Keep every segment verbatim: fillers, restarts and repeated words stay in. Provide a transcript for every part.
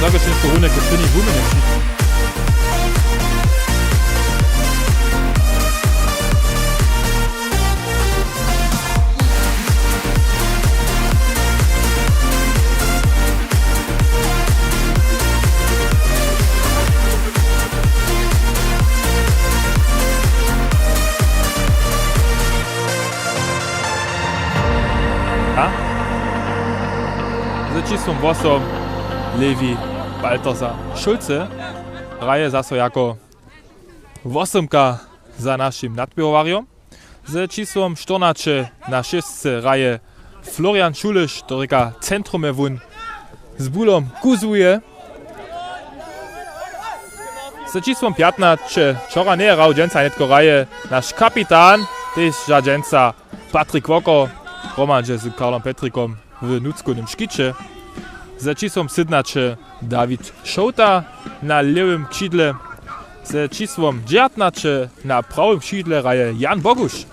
Zakočenje runje k prěni wuměnje přišli. A? Z čisłom wosom Lewi Balthasa Šulce hraje zaso jako wosomka za našim nadběhowarjom. Z čisłom štyrnaće na šěsce hraje Florian Šuliš, to rěka centrum, je wón z bulom kuzłuje. Z čisłom pjatnaće wčora njehrał, dźensa nětko hraje naš kapitan, tež za dźensa Patrik Woko hromadźe z Karlom Petrikom w nutřkownym škiće. Za čisłom sydomnaće Dawid Šołta na lěwym křidle. Za čisłom dźewjatnaće na prawym křidle hraje Jan Boguš.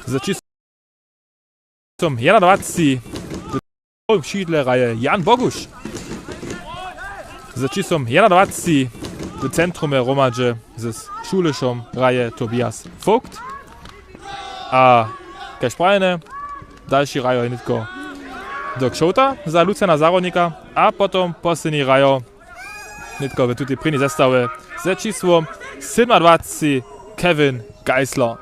Za čisłom jednadwaceći w prawym křidle hraje Jan Boguš. Za čisłom jednadwaceći w centrumje hromadźe z Šulišom hraje Tobias Vogt. A kaž prajene, dalši hrajo je nětko Dirk Šołta za Luciana Zahrodnika a potom posledni hrajo nětko w tutej prěni zestawje ze čisłom sydomadwaceći Kevin Geisler.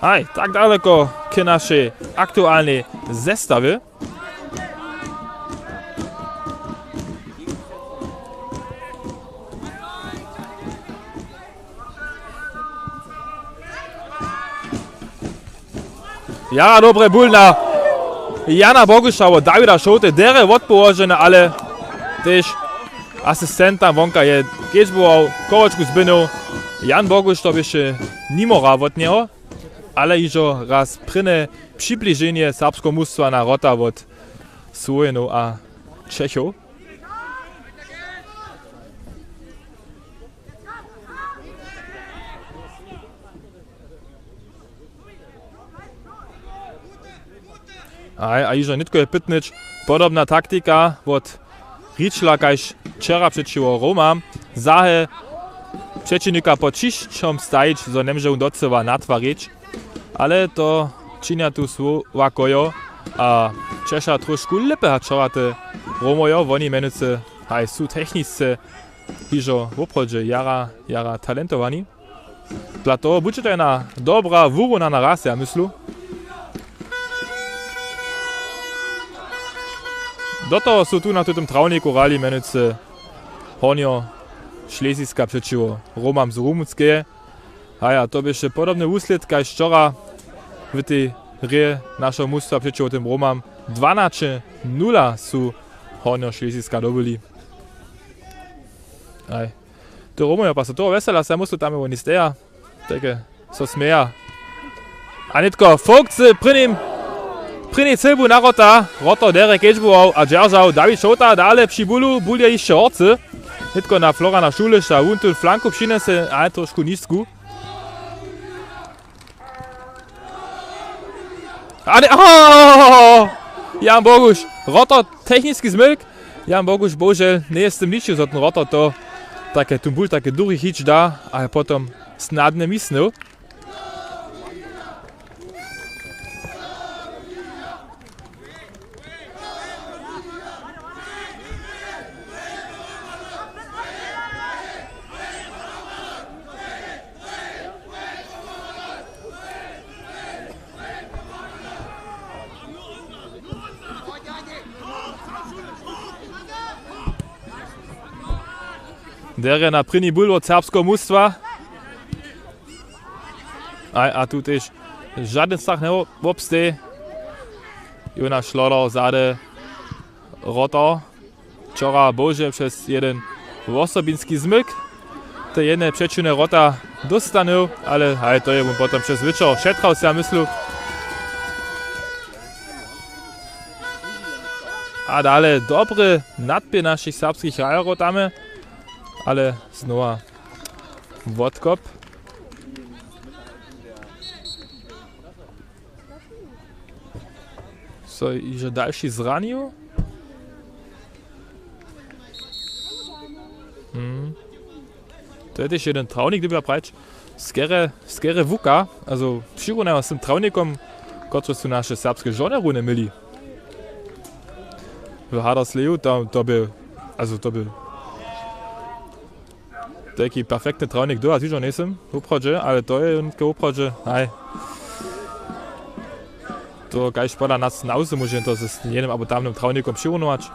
Haj, tak daleko k našej aktualnej zestawje. Jara dobre bul na Jana Boguša wot Dawida Šołty, derje wotpołožene, ale tež asistent tam wonka je kedźbował, kołočku zbynył. Jan Boguš to běše nimo hra wot njeho, ale hižo raz prěne přibliženje serbskeho mustwa na wrota wot Swójenow a Čechow. A, a hižo nětko je pytnyć, podobna taktika wot Ričla kaž wčera přećiwo Romam. Zahe přećiwnika pod ćišćom stajić, zo njemóže wón docyła natwarić. Ale to činja tu Słowakojo a Češa trošku lěpje hač wčera te Romojo. Woni mjenujcy haj su techničce hižo woprawdźe jara, jara talentowani. Dla toho budźe to jedna dobra, wurunana hra, ja myslu. Do toho su tu na tutym trawniku hrali mjenujcy Hornjošleswiska přećiwo Romam z Rumunskeje. Haja, to běše podobny wuslědk kaž wčora w tej hrě našeho mustwa přećiwo tym Romam. Dwanaće nula su Hornjošleswiska dobyli. Aj. Ty Romujo, pa so toho wjesela, so ja myslu, tam je woni steja. Tajke so směja. A nětko Vogt z prěnim, prěni cyłbu na wrota. Wroto derje kedźbował a dźeržał Dawid Šołta dale při bulu, bul je hišće horcy. Nětko na Florana Šuliša, wón tu flanku přinjese, ale trošku nisku. A ne, oh! Jan Boguš, wroto, techniski zmylk. Jan Boguš bohužel njeje z tym ličił, zo ten wroto to tajke, tu bul tajke duchi hitch da, ale potom snadnje misnył. Derje na prěni bul wot serbskeho mustwa. A, a tu tež žadyn strach njewobstej. Jonaš Šloder zady wroto. Wčora bohužel přez jedyn wosobinski zmylk te jedne přećiwne wrota dóstanył, ale haj, to je wón potom přez wječor šetrał, so ja myslu. A dale dobry nadběh našich serbskich hrajerjow tam, ale znowa wotkop. So hižo dalši zranił. Hmm. To je tež jeden trawnik, dyrbja prajić. Skere, skere wuka, also přirunajo z tym trawnikom, kotrež su naše serbske žony runje měli. W Hadersleju, to, to by, also to by tajki perfektny trawnik dołha zwižał njejsym, woprawdźe, ale to je nětko woprawdźe, haj. To kaž pola nas na wsu móže to z jenym abo tamnym trawnikom přirunować.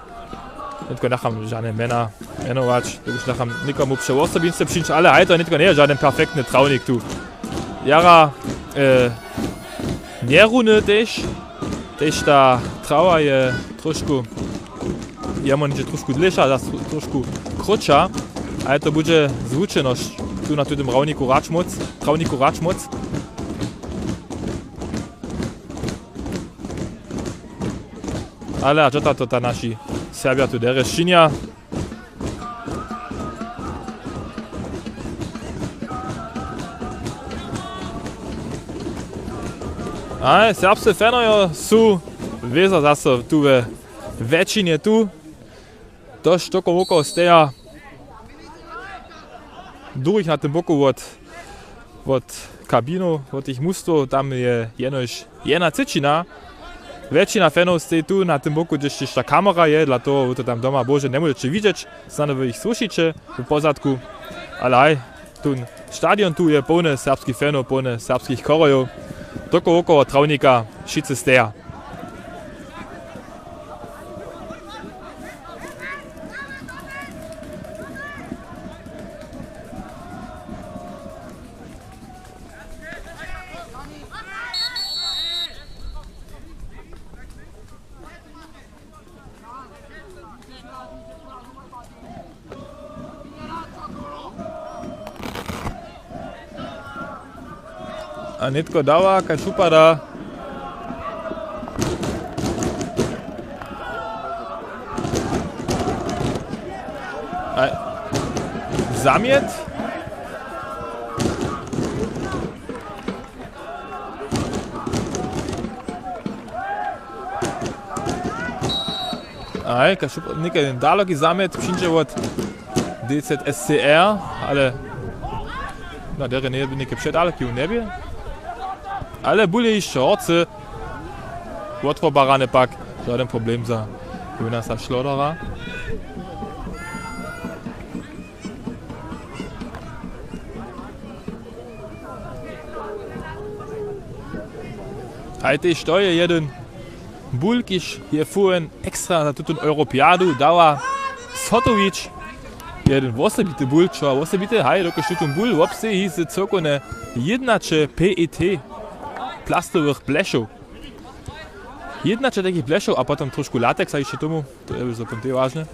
Nětko njecham žane mjena mjenować, to byš njecham někomu přewosobinsce přińć, ale haj, to nětko njeje žaden perfektny trawnik tu. Jara, e, njerunje tež, tež ta trawa je trošku, je manje trošku dlěša, zas tro-, trošku krótša, ale to budźe zwučenosć tu na tutym trawniku hrać móc, trawniku hrać móc. Ale a čo to ta naši Serbja tu derje činja? Aj, serbscy fanojo su wězo zaso tu we wjetšinje tu. To, što koło wokoło steja, druhich na tym boku wot, wot kabinow, wot tych mustwow, tam je jenož jedna třěćina. Wjetšina fanow steji tu na tym boku, hdźež tež ta kamera je, dla toho wy to tam doma bože njemóžeće widźeć, snano wy jich słyšiće w pozadku. Ale haj, tón stadion tu je połny serbskich fanow, połny serbskich chorojow. To koło wokoło trawnika wšitcy steja. A nětko dawa, kaž wupada. A zamjet. Aj, kaž něk-, jeden daloki zamjet přińdźe wot D Z S C R, ale na derje njeje něke předdaloki w njebje. Ale bul je hišće horcy. Wotwobarane pak, žaden problem za Jonasa Šlodera. Haj, tež to je jeden bul, kiž je furen ekstra za tutón Europeadu dała zhotowić. Jeden wosebity bul, čo wosebity, haj, dokelž tutón bul wobsteji z cyłkownje jědnaće P E T plastowych blešow. Jědnaće takich blešow a potom trošku lateksa hišće tomu, to je zo potom tež wažne.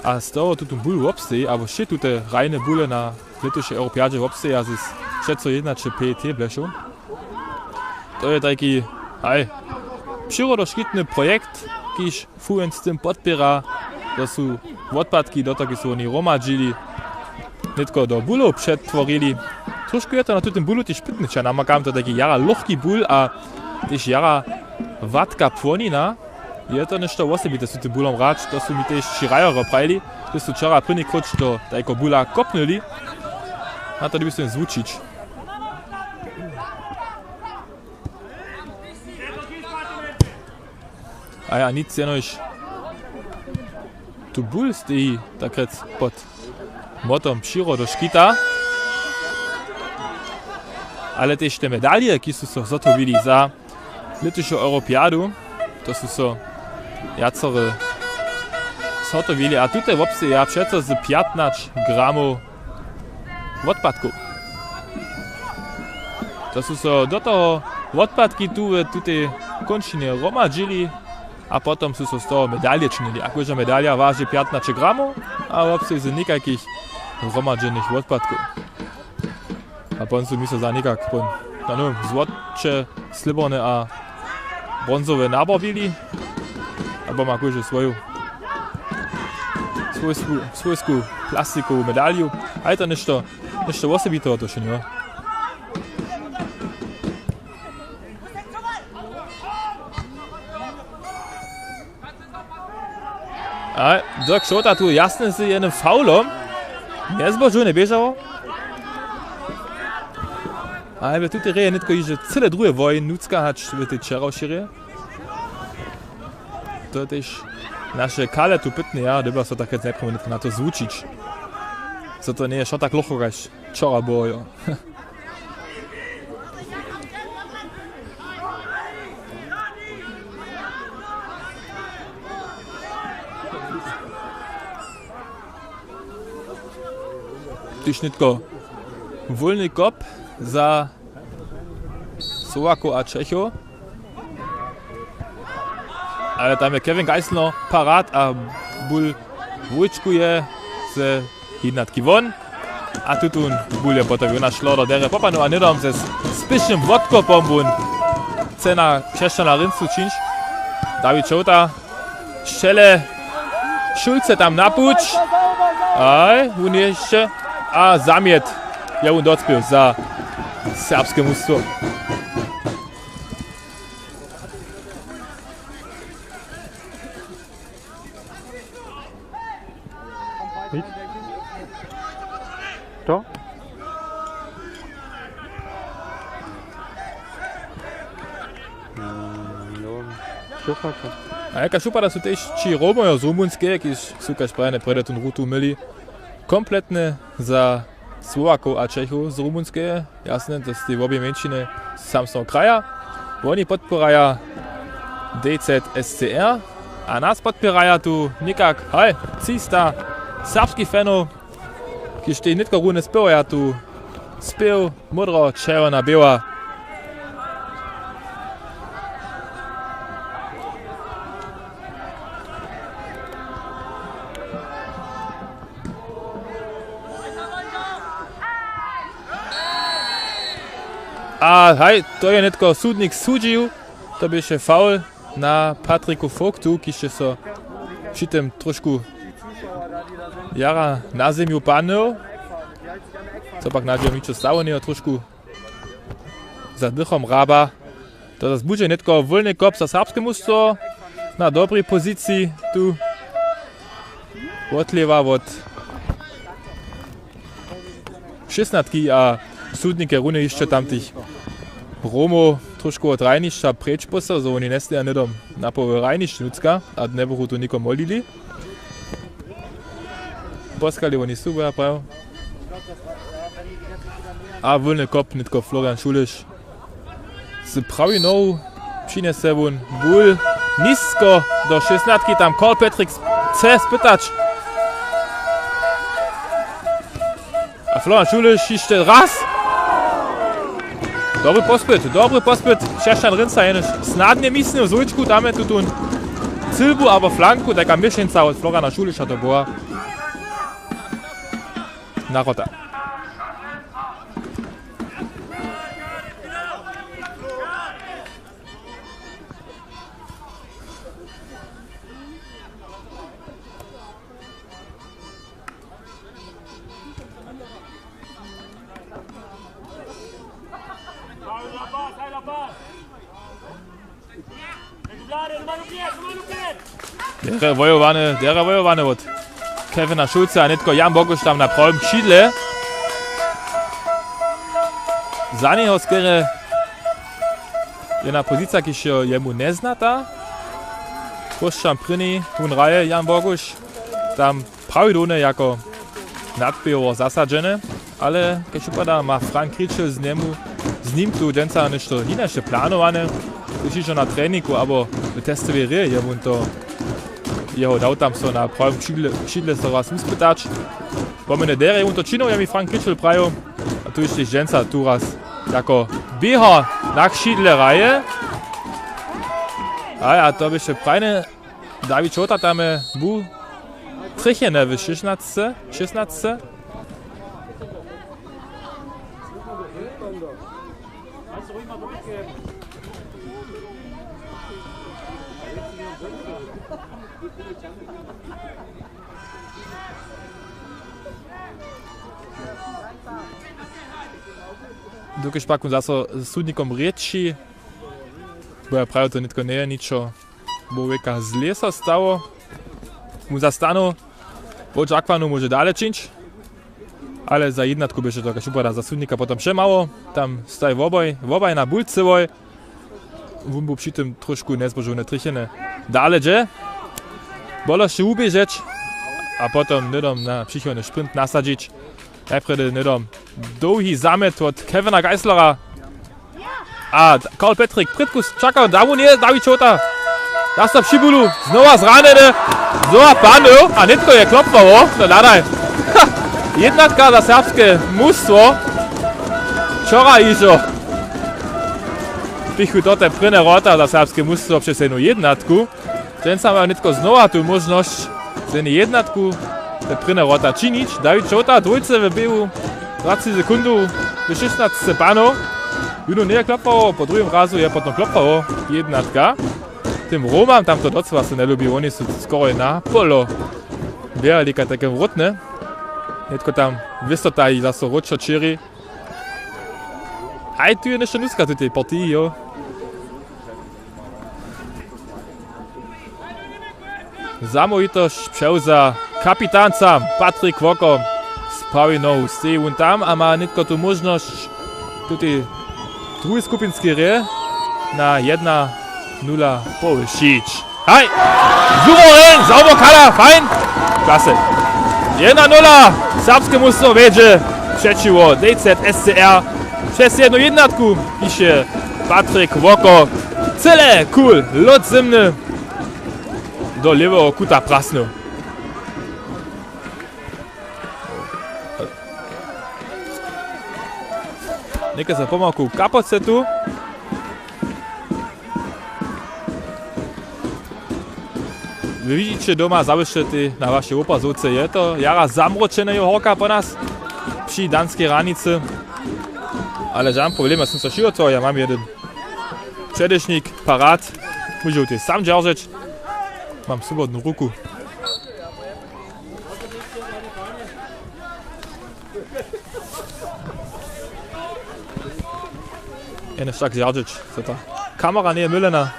A z toho tutón bul wobsteji, abo wšě tute hrajne bule na lětušej Europeadźe wobsteja z přeco jědnaće P E T blešow. To je tajki, haj, přirodoškitny projekt, kiž furen z tym podpěra, to su wotpadki, do toho, kiž su woni hromadźili, nětko do bulow přetworili. Trošku je to na tutym bulu tež pytny, če namakam to tajki jara lochki bul a tež jara ładka płonina. Je to něšto wosebite, su tym bulom hrać, to su mi tež tři hrajerjo prajili, hdyž su wčera prěni króć do tajkeho bula kopnyli. A to dyrbju so jim zwučić. A ja, nic, jenož tu bul steji, tak rjec, pod motom přirodoškita. Ale tež te medalje, ki su so zhotowili za lětušu Europeadu, to su so wjacore zhotowili. A tute wobsteja přeco z pjatnaće gramow wotpadkow. To su so do toho wotpadki tu w tutej kónčinje hromadźili a potom su so z toho medalje činili. A kóžda medalja waži pjatnaće gramow a wobsteji z někajkich zhromadźenych wotpadkow. A potom su mi so za někak pon, no, no, złoće, slěborne a bronzowe naborbili. Abo ma kóždy swoju, swójsku, swójsku plastikowu medalju. A je to něšto, něšto wosebiteho, to wšě njeje. A Dirk Šołta tu jasnje z jednym faulom. Njezbožowne běžało. Ale w tutej rěje nětko hižo cyle druhe woj nutřka hač w tej wčerawšej rěje. To je tež naše kale tu pytne, ja dyrbja so tak najprjedy nětko na to zwučić. Zo to njeje wšo tak locho kaž wčora było, jo. Tež nětko wólny kop za Słowakow a Čechow. Ale tam je Kevin Geisler parad a bul wójčkuje z jednatki won. A tutón bul je potom Jonaš Šloder derje popadnył a hnydom ze spěšnym wotkopom wón chce na Křesćana Rincu čińć. Dawid Šołta, šćele Šulce tam na puć. Aj, wón je hišće. A zamjet je wón docpěł za serbske mustwo. To? Mm, jo, šufaka. A jaka šupa, da su tež ći Romojo z Rumunskeje, kiž su kaž prajene prjedy tón rutu myli, kompletne za Słowakow a Čechow z Rumunskeje, jasne, to su te wobě mjeńšiny z samsneho kraja. Woni podpěraja D Z S C R a nas podpěraja tu někak, haj, třista serbskich fanow, kiž tež nětko runje spěwaja tu spěw Módro, čerwjena, běła. A haj, to je nětko sudnik sudźił, to běše faul na Patricku Vogtu, kiž je so při tym trošku jara na zemju padnył. Co pak na dźěru ničo stało, njejo trošku za dychom hraba. To zas budźe nětko wólny kop za serbske mustwo na dobrej poziciji tu. Wotlěwa wot šěsnatki a sudnik je runje hišće tamtych Romow trošku wot hrajnišća preč poslał, zo woni njestoja hnydom na połowje hrajnišća nutřka a njebuchu tu někoho molili. Poskali woni subuja prajo. A wólny kop nětko Florian Šuliš. Z prawej nohu přinjese wón bul nisko do šěsnatki, tam Carl Patrick chce spytać. A Florian Šuliš hišće raz. Dobry pospyt, dobry pospyt. Křesćan Rinca jenož snadnje mislił z wójčku, tam je tutón cylbu abo flanku, tajka měšeńca wot Floriana Šuliša to była. Na wrota. Derje wojowane, derje wojowane wot Kevina Šulca a nětko Jan Boguš tam na prawym křidle. Za njeho skerje jedna pozicija, kiž je jemu njeznata. Chrósćan prěni, wón hraje, Jan Boguš tam prawidłownje jako nadpěwowo zasadźene, ale kaž wupada, ma Frank Kričel z njemu, z nim tu dźensa něšto hinaše planowane, tuž hižo na treningu abo w testowej hrě je wón to jeho dał tam so na prawym křidle, křidle so raz wuspytać. Pomjene derje je wón to činił, je mi Frank Kričel prajił, a tuž tež dźensa tu raz jako běhar na křidle hraje. A, a to běše prajne. Dawid Šołta tam je bu trjechene w šěsnasce, šěsnasce. Dokelž pak wón zaso z sudnikom rěči, bo ja prajił, to nětko njeje ničo. Bo wěka zle so stało. Mu za stanu, wot Žakwanu móže dale čińć. Ale za jednatku běše to, kaž wupada, za sudnika potom přemało. Tam staji wobaj, wobaj na bulce woj. Wón bu při tym trošku njezbožowny trěcheny. Dale dźe. Bolo sće wuběžeć. A potom hnydom na přichodny sprint nasadźić. Najprjedy hnydom dołhi zamět wot Kevina Geislera. A Karl Petrik prědkus čaka, da wón je, Dawid Šołta. Da so při bulu, znowa zranjeny, znowa panył a nětko je klopłało. No hladaj. Ha, jednatka za serbske mustwo. Wčora hižo běchu to te prěnje wrota za serbske mustwo přez jednu jednatku. Ten sam maja nětko znowa tu móžnosć, z jednej jednatku te prěnje wrota činić. Dawid Šołta, dwójce w běhu, dwaceći sekundow, w šěsnasće panow. Jónu njeje klopłało, po druhim razu je potom klopłało, jednatka. Tym Romam tam to docyła so njelubi, woni su skoro na polo běhali, kaj take wrótne. Nětko tam wěstotaji zaso wróćo čěri. Haj, tu je něšto nuska w tutej partiji, jo. Zamołwitosć přewza kapitanca Patrik Woko z prawej nohu. Steji wón tam a ma nětko tu móžnosć tutej druhej skupinskej hrě na jedna nula powyšić. Haj! Suwerän, zawołkała, fajn! Klasy. Jedna nula, serbske mustwo wjedźe přećiwo D Z S C R přez jednu jednatku, piše Patrik Woko. Cyle, cool, lód zymny. Do lěweho kuta prasnył. Něke so pomałku kapoce tu. Wy widźiće doma, zawěsće tej na wašej wobrazowce, je to jara zamročeneho horka po nas při danskej hranicy. Ale žan problem, ja sym so přihotował, ja mam jedyn předešnik parat, móžu tej sam dźeržeć. Mam swobodnu ruku. Jene wšak dźeržeć, zo ta kamera njeje mylena.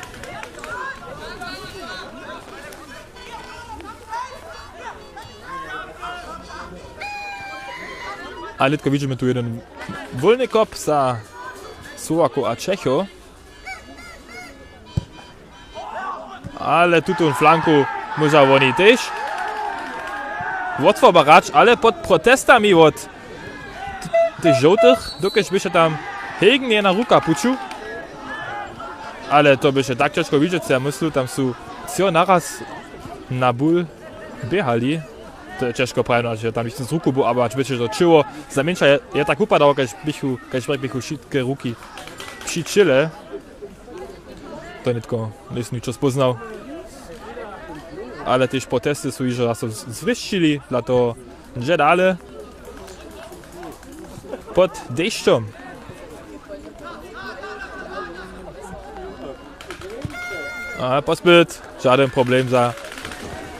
A nětko widźimy tu jedyn wólny kop za Słowakow a Čechow. Ale tutón flanku móža woni tež wotwobarać, ale pod protestami wot t-, tych žołtych, dokelž běše tam hegen jedna ruka puću. Ale to běše tak ćežko widźeć, ja myslu, tam su třo naraz na bul běhali. To je ćežko prajić, že tam hišće z ruku był, abo hač běše to ćěło. Za mjeńša je, je tak wupadało, kaž běchu, kaž běchu wšitke ruki při ćěle. To nětko njejsym ničo spóznał. Ale tež protesty su hižo zaso z-, zwěsćili, dla toho dźe dale pod dešćom. A pospyt, žadyn problem za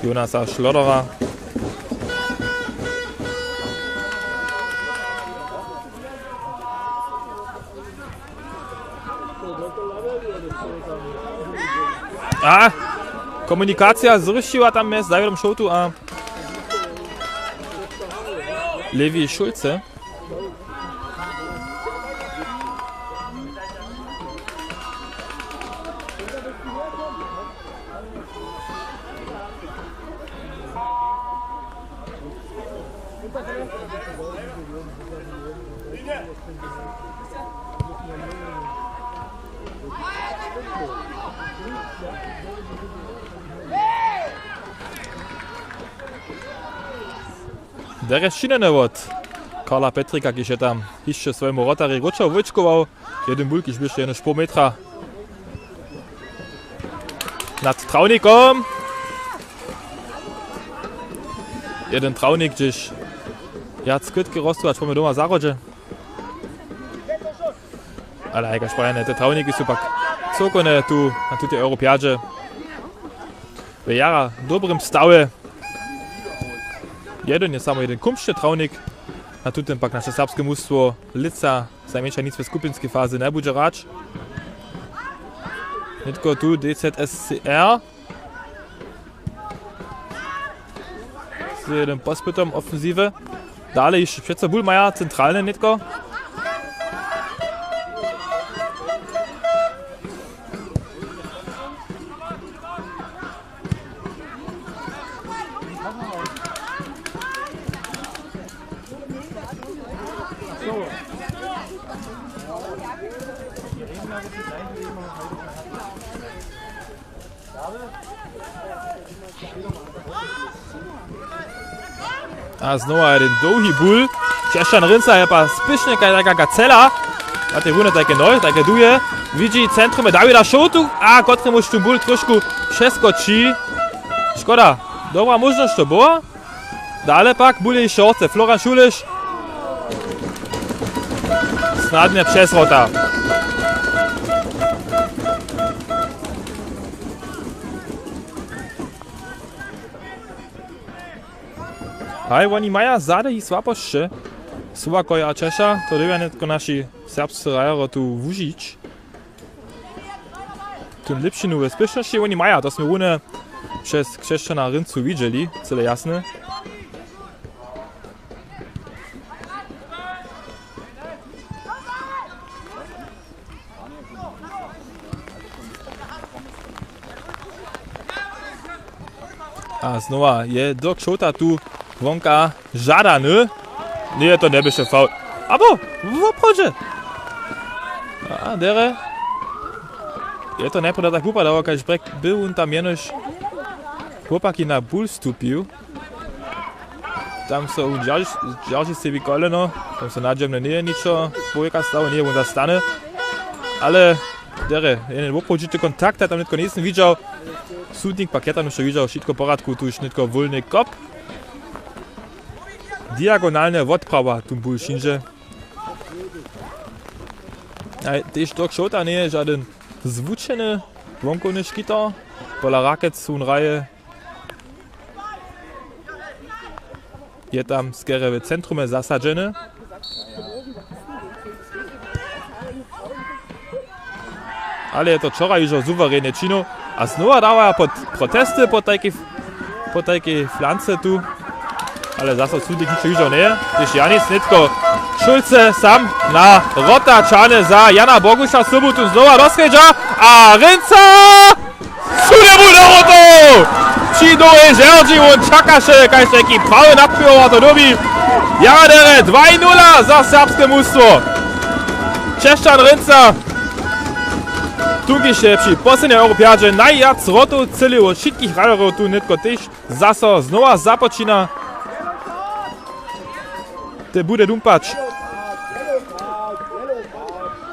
Jonasa Šlodera. A komunikacija zryšiła tam mjez Dawidom Šołtu a Lewi Šulce. Derje sčinjene wot Karla Petrika, kiž je tam hišće swojemu wrotarjej wróćo wóčkował. Jedyn bul, kiž běše jenož poł metra nad trawnikom. Jedyn trawnik, hdźež wjac kytki rostu, hač mamy doma w zahrodźe. Ale haj, kaž prajene, te trawniki su pak cyłkowne tu na tutej Europiadźe w jara dobrym stawje. Jedyn je samo jedyn kumšny trawnik, na tutym pak naše serbske mustwo lětsa znajmjeńša nic w skupinskej fazy njebudźe hrać. Nětko tu D Z S C R. Z jednym pospytom ofensiwy. Dale hišće přeco bul maja centralne nětko. A znowa jeden dołhi bul. Křesćan Rynca je pa spěšnje kaj taka gacela. A te runy tajke noj, tajke duje. Widźi centrum Dawida Šołtu, a kotremuž tu bul trošku přeskoči. Škoda. Dobra móžnosć to była. Dale pak bul hišće horce Florian Šuliš. Snadnje přez wrota. Haj, woni maja zady jich słabosće. Słowakoj a Češa, to dyrbja nětko naši serbscy hrajerjo tu wužić. Tón lěpšinu we spěšnosći woni maja, to smy runje přez Křesćana Ryncu widźeli, cyle jasne. A znowa je Dirk Šołta tu wonka žadany. Ně, to njeběše faul. Abo woprawdźe. A derje je to najprjedy tak wupadało, kaž brek by wón tam jenož chłopaki na bul stupił. Tam so wón dźerži sebi koleno, tam so nadźemne njeje ničo, powěka stało, njeje wón da stany. Ale derje, jeden woprawdźity kontakt, a tam nětko njejsym widźał. Sudnik pak je tam hišće widźał, wšitko w poradku, tu hišće nětko wólny kop. Diagonalne wotprawa tu bul wšinźe. A tež Dirk Šołta njeje žadyn zwučeny wonkowny škitar. Pola Rakec wón hraje. Je tam skerje w centrumje zasadźeny. Ale je to wčora hižo suwerenje činił. A znowa dawaja pod protesty po tajkej, po tajkej flance tu. Ale zaso sudnik ničo hižo njeje. Tež Janis nětko Šulce sam na wrota ćahny za Jana Boguša, sobu tu znowa do srjedźa. A Rynca! Sudny bul do wrotow! Při dołhej žerdźi wón čakaše, kaž tajki prawy nadpěrowar to dyrbi. Jara derje, dwaj nula za serbske mustwo. Křesćan Rynca. Tunkž je při poslednjej Europjadźe najwjac wrotow třělił wot wšitkich hrajerjow, tu nětko tež zaso znowa započina. Te bude dumpać.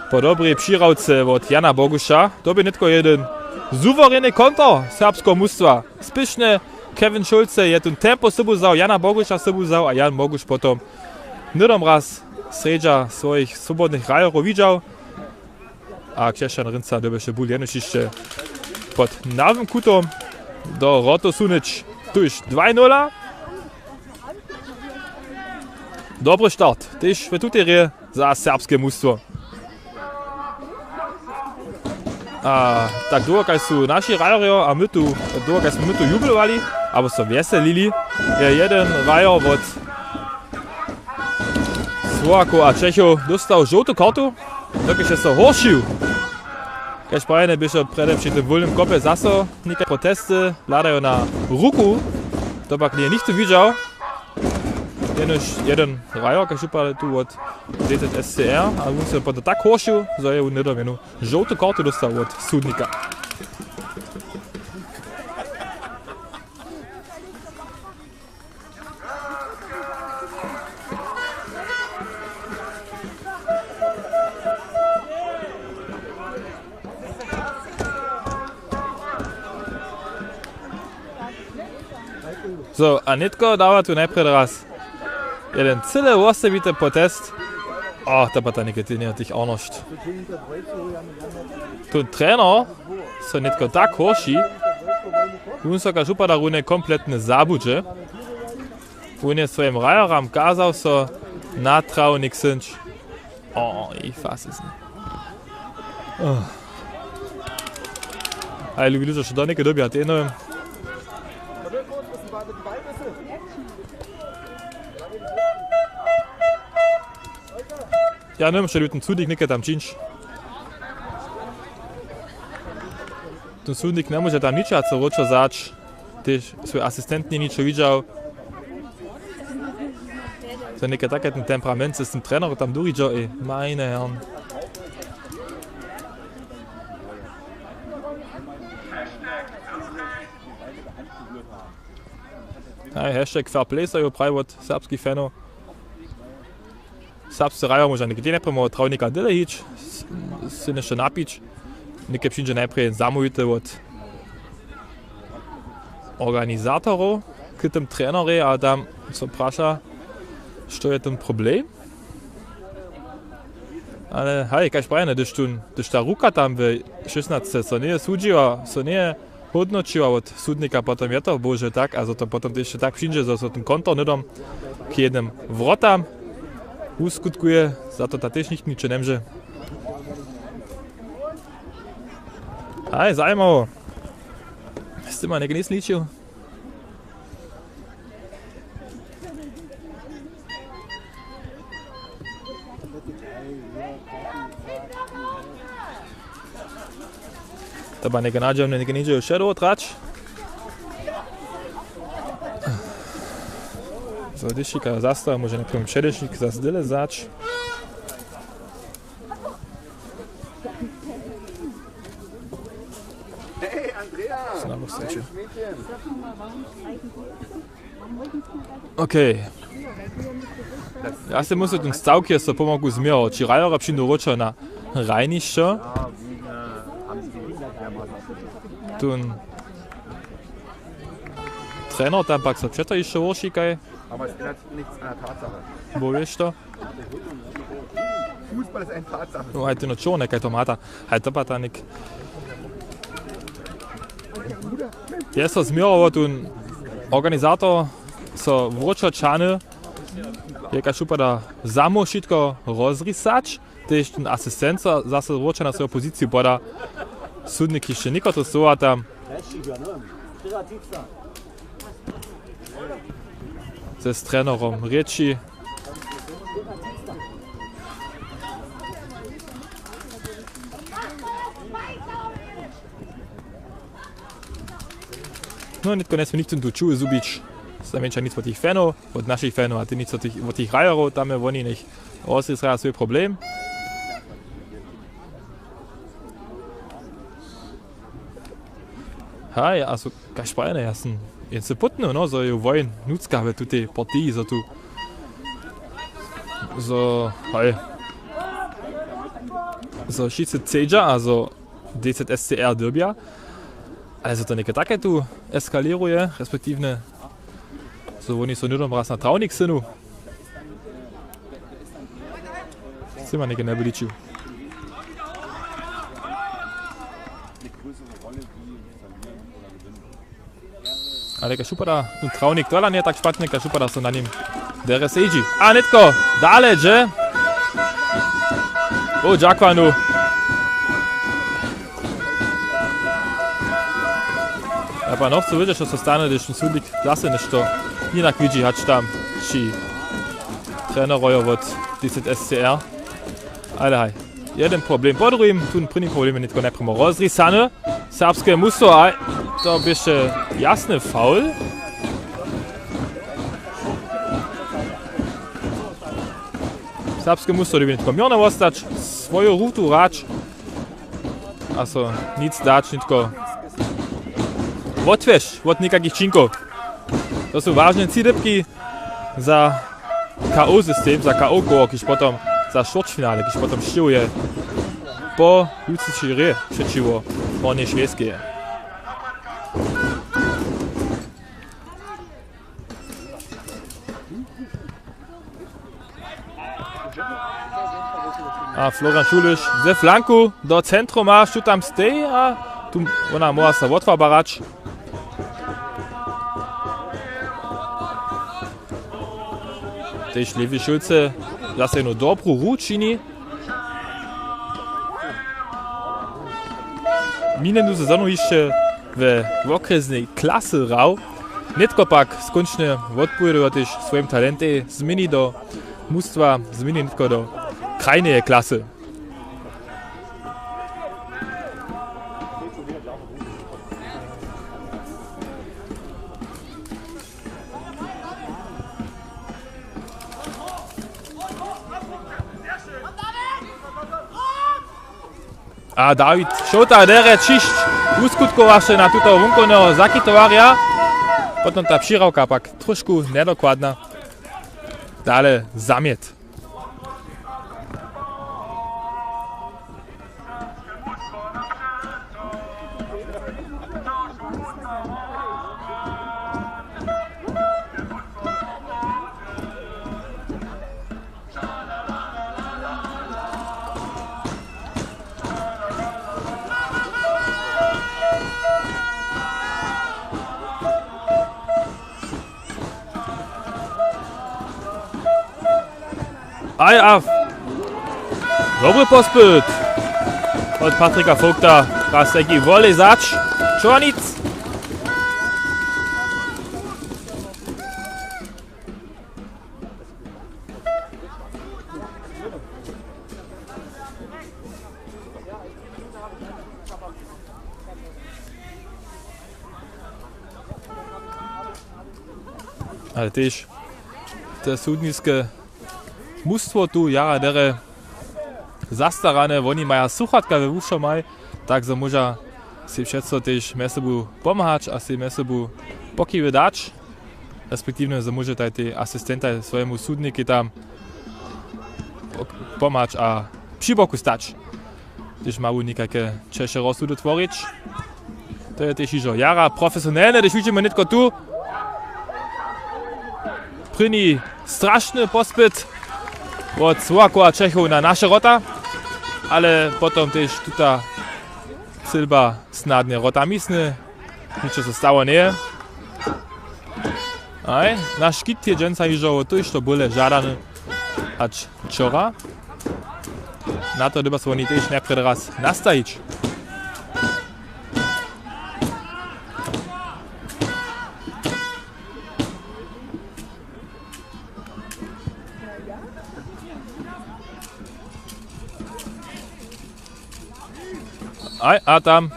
Po dobrej přihrałce wot Jana Boguša, to bě nětko jedyn suwereny konter serbskeho mustwa. Spěšnje Kevin Šulce je tón tempo sobu wzał, Jana Boguša sobu wzał a Jan Boguš potom hnydom raz srjedźa swojich swobodnych hrajerjow widźał. A Křesćan Rynca dyrbješe bul jenož hišće pod nawym kutom do wrotow sunyć. Tuž dwaj nula. Dobry start, tež w tutej hrě za serbske mustwo. A tak dołho, kaž su naši hrajerjo a my tu, dołho, kaž smy my tu jublowali, abo so wjeselili, je jedyn hrajer wot Słowakow a Čechow dóstał žołtu kartu, dokelž je so horšił. Kaž prajene běše prjedy při tym wólnym kopje zaso někaj protesty, hladajo na ruku, to pak njeje nichtó widźał. Jenož jedyn hrajer, kaž wupada tu wot D Z S C R, a wón se potom tak horšił, zo je wón hnydom jenu žołtu kartu dóstał wot sudnika. So, a nětko dawa tu najprjedy raz jeden cyle wosebity protest. O, to pa ta někotynje tych Arnošt. Tu trener so nětko tak horši, wón so kaž wupada runje kompletnje zabudźe. Wón je swojim hrajeram kazał so na trawnik syńć. O, i fas je z nim. Oh. Ale lubi ludźo, što do něke dobja, ty jedno. Ja njewěm, što by ten sudnik něke tam čińć. Ten sudnik njemóže tam ničo, co wróćo zać. Tež swój asistent njeje ničo widźał. To je něke take, ten temperament z tym trenerom tam durjidźo, ej, meine Herren. Haj, hashtag fair play so jo praji wot serbskich fanow. Serbscy hrajo móža někdy něprjemo trawnika dyle hić, s-, sy něšto napić. Něke přińdźe najprjedy zamołwity wot organizatorow k tym trenerjej a tam so praša, što je ten problem. Ale haj, kaž prajene, hdyž tu, hdyž ta ruka tam we šěsnasce so njeje sudźiła, so njeje hódnoćiła wot sudnika, potom je to bohužel tak, a zo to potom tež tak přińdźe, zo so ten kontor hnydom k jednym wrotam wuskutkuje, za to ta tež nikt ničo njemóže. Haj, zajimało. Z tym ma někdo nic ličił. To ba něke nadźemne, něke něhdźe wšedowo trać. Za dyšika zastawa, móže na prěmom předešnik zas dyle zać. Hey, Andrea! Znowu chcecie. Nice meeting. Okej. Ja sej musel ten stawk je so pomogu změro. Či hrajerjo přińdu wróćo na hrajnišćo. Tón trener tam pak so přeto hišće woršikaj. Aber es ändert nichts an der Tatsache. Bo wěš to? Fußball ist eine Tatsache. No, haj, ty no čorne, kaj to mata. Haj, to patanik. Je so změrował, tón organizator so wróćo čahny. Je kaž wupada, zamoł wšitko rozrisać. Tež ten asistent so zaso wróćo na swoju poziciju poda. Sudnik hišće někotre słowa tam ze trenerom rěči. No, nětko njesmě nichtó tu čuły zhubić. Znajmjenša nic wot tych fanow, wot našich fanow, a ty nic wot tych, wot tych hrajerjow, tam je woni njech rozrisraja swój problem. Haj, a so, kaž prajene, ja sym jen so putnył, no, zo je wojn nutřka w tutej partiji, zo tu, zo, haj, zo wšitcy chcedźa a zo D Z S C R dyrbja, ale zo to něke take tu eskalěruje, respektiwnje, zo woni so hnydom raz na trawnik synu. Sej ma něke njebylićił. Ale kaž wupada, ten trawnik tola njeje tak špatny, kaž wupada so na nim derje sedźi. A nětko dale dźe. O, dźakwanu. Ja pa no chcu wědźeć, što so stanje, hdyž ten sudnik zase něšto jinak widźi, hač tam ći trenerojo wot D Z S C R. Ale haj, jeden problem po druhim, tón prěni problem je nětko najprjedy rozrisany. Serbske musto, a to běše jasny faul. Serbske musto dyrbi nětko měrno wostać, swoju rutu hrać. A so nic dać, nětko wotwěš wot někakich činkow. To su wažne tři dypki za K O system, za K O koło, kiž potom za čtwórtfinale, kiž potom sćěhuje po jutřišej hrě přećiwo Hornjej Šwejskej. A Florian Šuliš ze flanku do centruma, šut tam stej a tu wona móhła so wotwarbarać. Tež Lewi Šulce zase jednu dobru hru čini. Minjenu sezonu hišće we wokrjesnej klasy hrał. Nětko pak skónčnje wotpowědujo tež swojim talentej, změni do mustwa, změni nětko do krajneje klasy. A Dawid Šołta derje ćišć wuskutkowaše na tuto wunkowneho zakitowarja. Potom ta přirawka pak trošku njedokładna. Dale zamjet. Aj, a dobry pospyt od Patrika Vogta. Raz taki wolej zač. Čornic. Ale tež te sudniske mustwo tu jara derje zastarane, woni maja słuchatka we wušomaj, tak zo móža sej přeco tež mjez sobu pomhać a sej mjez sobu pokiwy dać, respektiwnje zo móže taj tej asistentaj swojemu sudnikej tam pok-, pomhać a při boku stać. Hdyž ma wón někajke ćeše rozsudy tworić. To je tež hižo jara profesionelne, hdyž widźimy nětko tu. Prěni strašny pospyt wot Słowakowa Čechow na naše wrota, ale potom tež tuta sylba snadnje wrota misny. Ničo so stało njeje. Aj, naš škit je dźensa hižo tójšto bóle žadany hač wčora. Na to dyrbja so woni tež najprjedy raz nastajić. Aj, a tam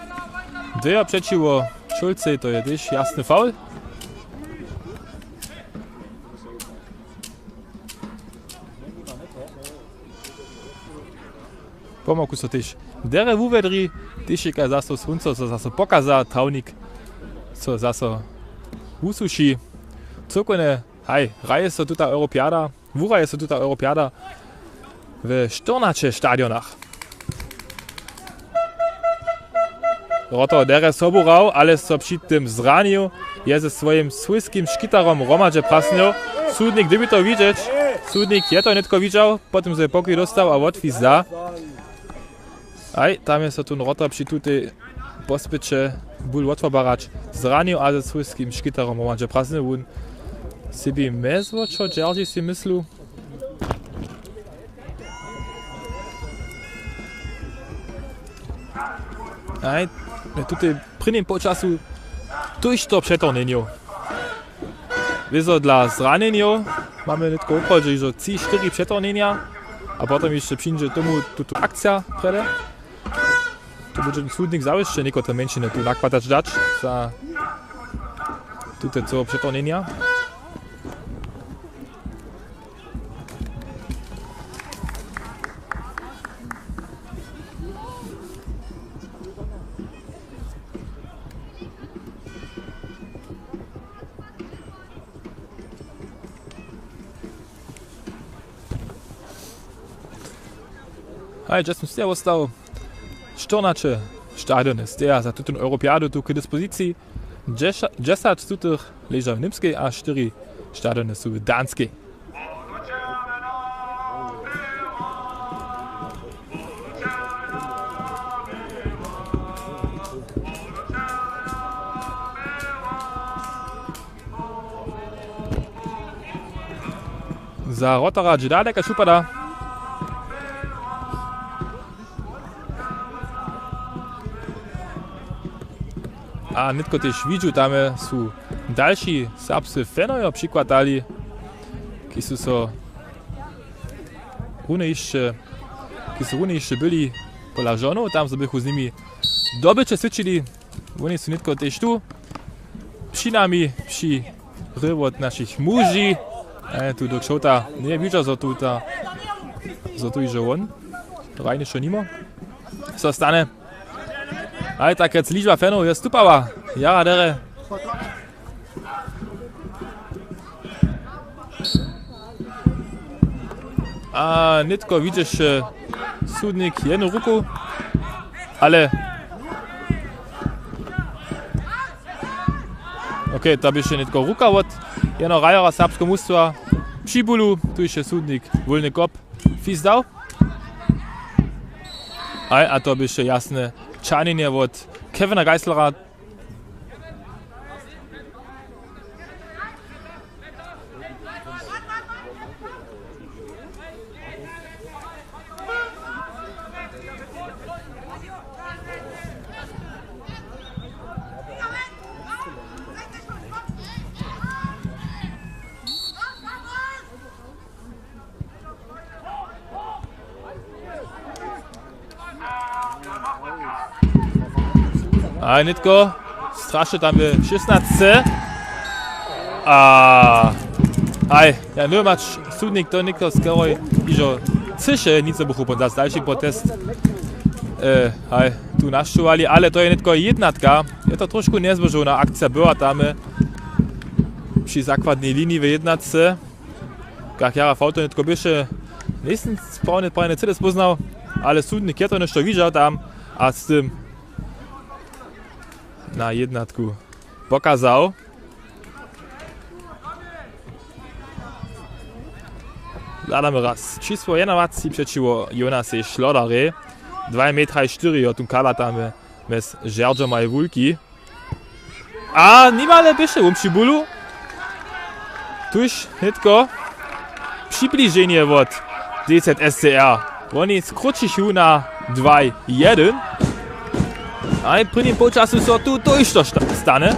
dwejo přećiwo Šulcej, to je tež jasny faul. Pomoku so tež derje wuwjedri, tež je kaj zaso słónco so zaso pokaza, trawnik so zaso wusuši. Cyłkownje, haj, hraje so tuta Europiada. Wuhraje so tuta Europiada we štyrnaće stadionach. Rotor derje sobu hrał, ale so při tym zranił, je ze swojim swójskim škitarom hromadźe prasnył. Sudnik dyrbi to widźeć. Sudnik je to nětko widźał, potom so je pokoj dóstał a wotwizda. Aj, tam je so tón Rotor při tutej pospyće bul wotwobarać zranił a ze swójskim škitarom hromadźe prasnył. Wón sebi mjezwo čo dźerži, sej myslu. Aj, w tutej prěnim połčasu tójšto přetornjenjow. Wězo dla zranjenjow mamy nětko woprawdźe hižo tři štyri přetornjenja a potom hišće přińdźe tomu tuto akcija prjedy. Tu budźe sudnik zawěsće někotre mjeńšiny tu nakładać dać za tute cyłe přetornjenja. Haj, dźe sym steja wostał. Štyrnaće stadiony steja za tutón Europiadu tu k dispoziciji. Dźeša-, dźesać z tutych leža w Němskej a štyri stadiony su w Danskej. Za Rotora dźe daleka šupada. A nětko tež widźu, tam su dalši serbscy fanojo přikładali, kiž su so runje hišće kiž su runje hišće byli pola žonow, tam zo bychu z nimi dobyće swědčili. Woni su nětko tež tu při nami, při hry wot našich muži. E, tu Dirk Šołta njeje widźał, zo tu ta, zo tu hižo won hrajnišo nimo. So stane? Aj tak, kec ličba fanow je stupała. Jara derje. A nětko widźeše sudnik jednu ruku, ale okej, to běše nětko ruka wot jeno hrajera serbskeho mustwa při bulu, tu je sudnik wólny kop fizdał. Aj, a to běše jasne čahnjenje wot Kevina Geislera. A nětko straše tam je šěsnasce. A aj, ja, nymać sudnik to nětko skeroj hižo chcyše, nic buchu pon zas dalši protest. E, aj, tu našćowali, ale to je nětko jednatka. Je to trošku njezbožowna akcija, była tam při zakładnej liniji w jednatce. Kak jara fałto nětko běše, njejsym sprawne, prawje cyle spóznał, ale sudnik je to něšto widźał tam a z tym na jednatku pokazał. Hladamy raz. Čisło jednadwaceći přećiwo Jonasej Šlodarjej. Dwaj metraj štyri jo tu kalatamy mjez žerdźomaj wulki. A nimale běše wón při bulu. Tuž nětko přibliženje wot D Z S C R. Woni skróćichu na dwaj jedyn. A w prěnim połčasu so tu to hišće sta-, stane.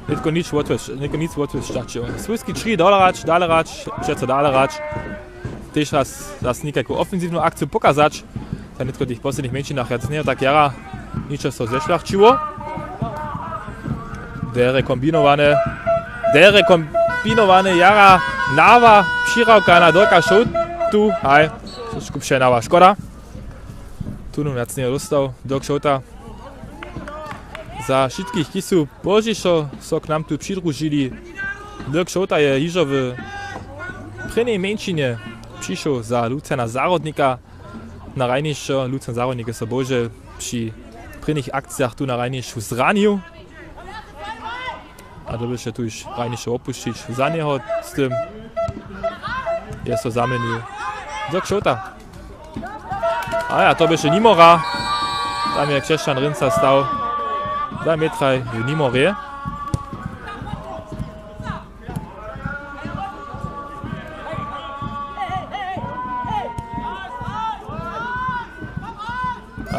Nětko nic wotwěš-, nětko nic wotwěšćaćo. Swójski tři, dale hrać, dale hrać, přeco dale hrać. Tež raz, raz někajku ofensiwnu akciju pokazać. Za nětko w tych poslednich mjeńšinach wjac njeje tak jara ničo so zešlachćiło. Derje kombinowane. Derje kombinowane, jara nawa, přirawka na Dirka Šołtu. Haj, trošku přenawa, škoda. Tu nun wjac njeje dóstał Dirk Šołta. Za wšitkich, kiž su pozdźišo so k nam tu přidružili. Dirk Šołta je hižo w prěnjej mjeńšinje přišoł za Luciana Zahrodnika na hrajnišćo. Lucian Zahrodnik je so bohužel při prěnjich akcijach tu na hrajnišću zranił. A to by so tuž hrajnišće wopušćić. Za njeho z tym je so zaměnił Dirk Šołta. A ja, to běše nimora. Tam je Křesćan Rynca stał. Dwa metraj w nimorje.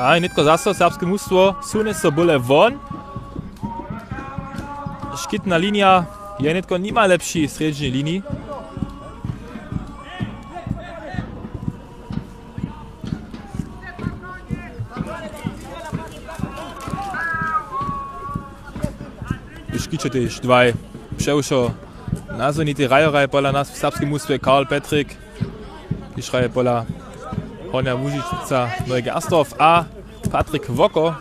A nětko zaso serbske mustwo sune so bóle won. Škitna linija je nětko nimale při srjedźnej liniji. Škiće tež dwaj přewšo nazwnitej hrajerjaj pola nas w serbskim mustwje, Karl Petrik, kiž hraje pola Hornja Łužica Neugersdorf, a Patrik Woko,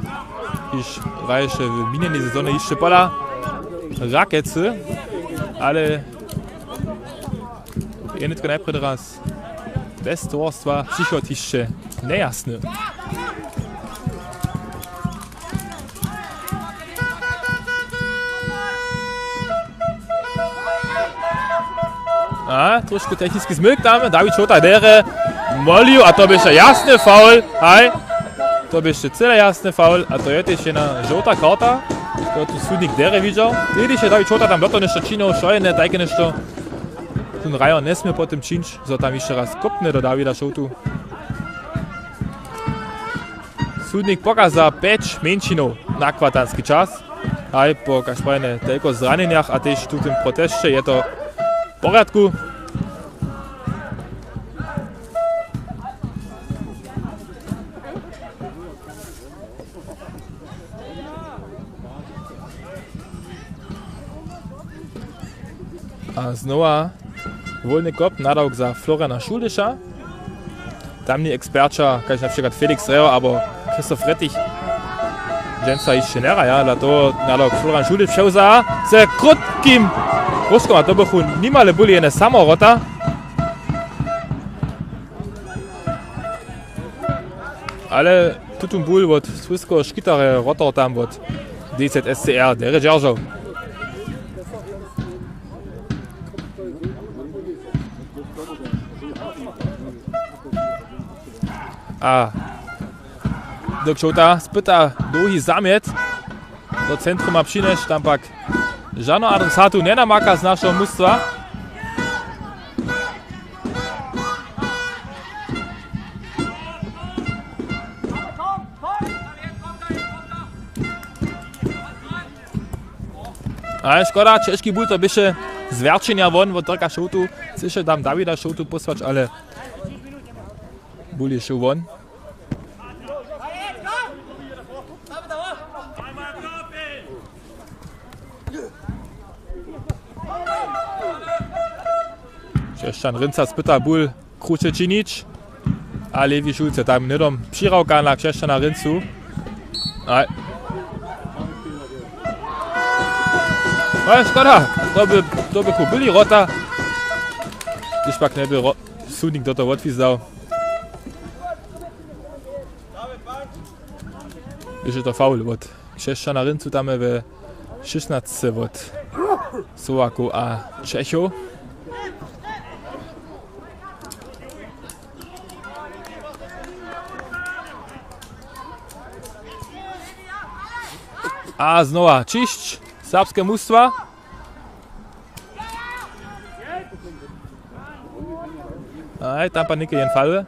kiž hraješe w minjenej sezonje hišće pola Rakecy, ale je nětko najprjedy raz bez towarstwa, přichod hišće njejasny. A, trošku techniski zmyk tam, Dawid Šołta derje moliju, a to běše jasny faul, haj. To běše cyle jasny faul, a to je tež jedna žołta karta, to tu sudnik derje widźał. Tež je Dawid Šołta tam do toho něšto činił, wšo jedne, tajke něšto. Tón hrajer njesmě potom čińć, zo tam hišće raz kopny do Dawida Šołtu. Sudnik pokaza pjeć mjeńšinow na kwartanski čas. Haj, po kaž prajenje telko zranjenjach a tež w tutym protesće je to w porjadku. A znowa wólny kop, nadawk za Floriana Šuldyša. Tamni eksperća, kaž na přikład Felix Reho abo Christoph Rettich, dźensa hišće njehraja, dla toho nadawk Florian Šuldyš přewza ze krótkim róžkom a to bychu nimale byli jene samorota. Ale tutón bul wot słyskeho škitarja rotor tam wot D Z S C R derje dźeržał. A dok Šołta spyta dołhi zamjet do centruma přinješ, tam pak žano adresatu njenamaka z našeho mustwa. Ale škoda, ćežki bul to běše z wjerćenja won wot Dirka Šołtu. Chceše tam Dawida Šołtu pósłać, ale bul je šoł won. Křesćan Rynca spyta bul kruće činić. A Lewi Šulc je tam hnydom přirawka na Křesćana Ryncu. Aj. Aj, škoda, to by, to bychu byli rota. Hdyž pak njeby ro-, sudnik do toho wotwizdał. Je to faul wot Křesćana Ryncu tam we šěsnasce wot Słowakow a Čechow. A znowa ćišć serbske mustwa. Aj, tam pak něke jen faluje.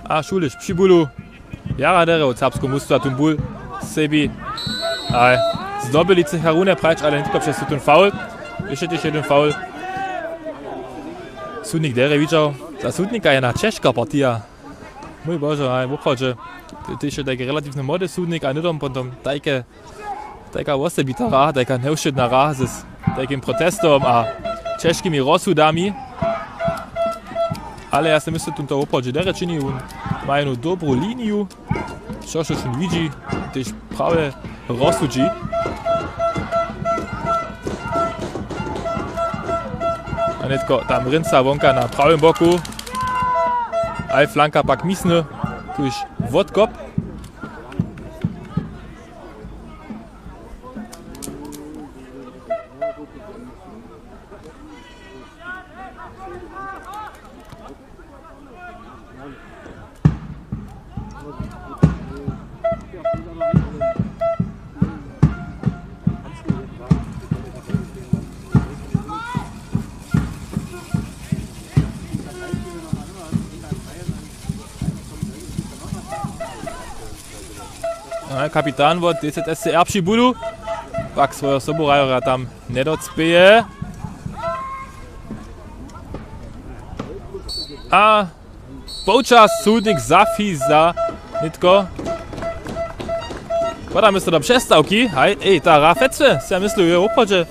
A Šuliš při bulu. Jara derje wot serbskeho mustwa tón bul sebi. Aj, zdobyli třecha runje prać, ale nětko přez tutón faul. Jeszcze tež jedyn faul. Sudnik derje widźał. Za sudnika je na ćežka partija. Mój Bože, aj, woprawdźe. Tež je tajki relatiwnje młody sudnik a hnydom potom tajke Tajka wosebita hra, tajka njewšědna hra z tajkim protestom a ćežkimi rozsudami. Ale ja sej myslu, tón to woprawdźe derje čini, wón ma jednu dobru liniju, wšo, štož wón widźi, tež prawje rozsudźi. A nětko tam Rynca wonka na prawym boku. A flanka pak misny, tuž wotkop. A kapitan wot D Z S C R při bulu. Pak swojeho sobuhrajera tam njedocpěje. A połčas sudnik zafiza nětko. Podamy so do přestawki. Haj, ej, ta hra fecuje. Sej ja myslu, jo, woprawdźe.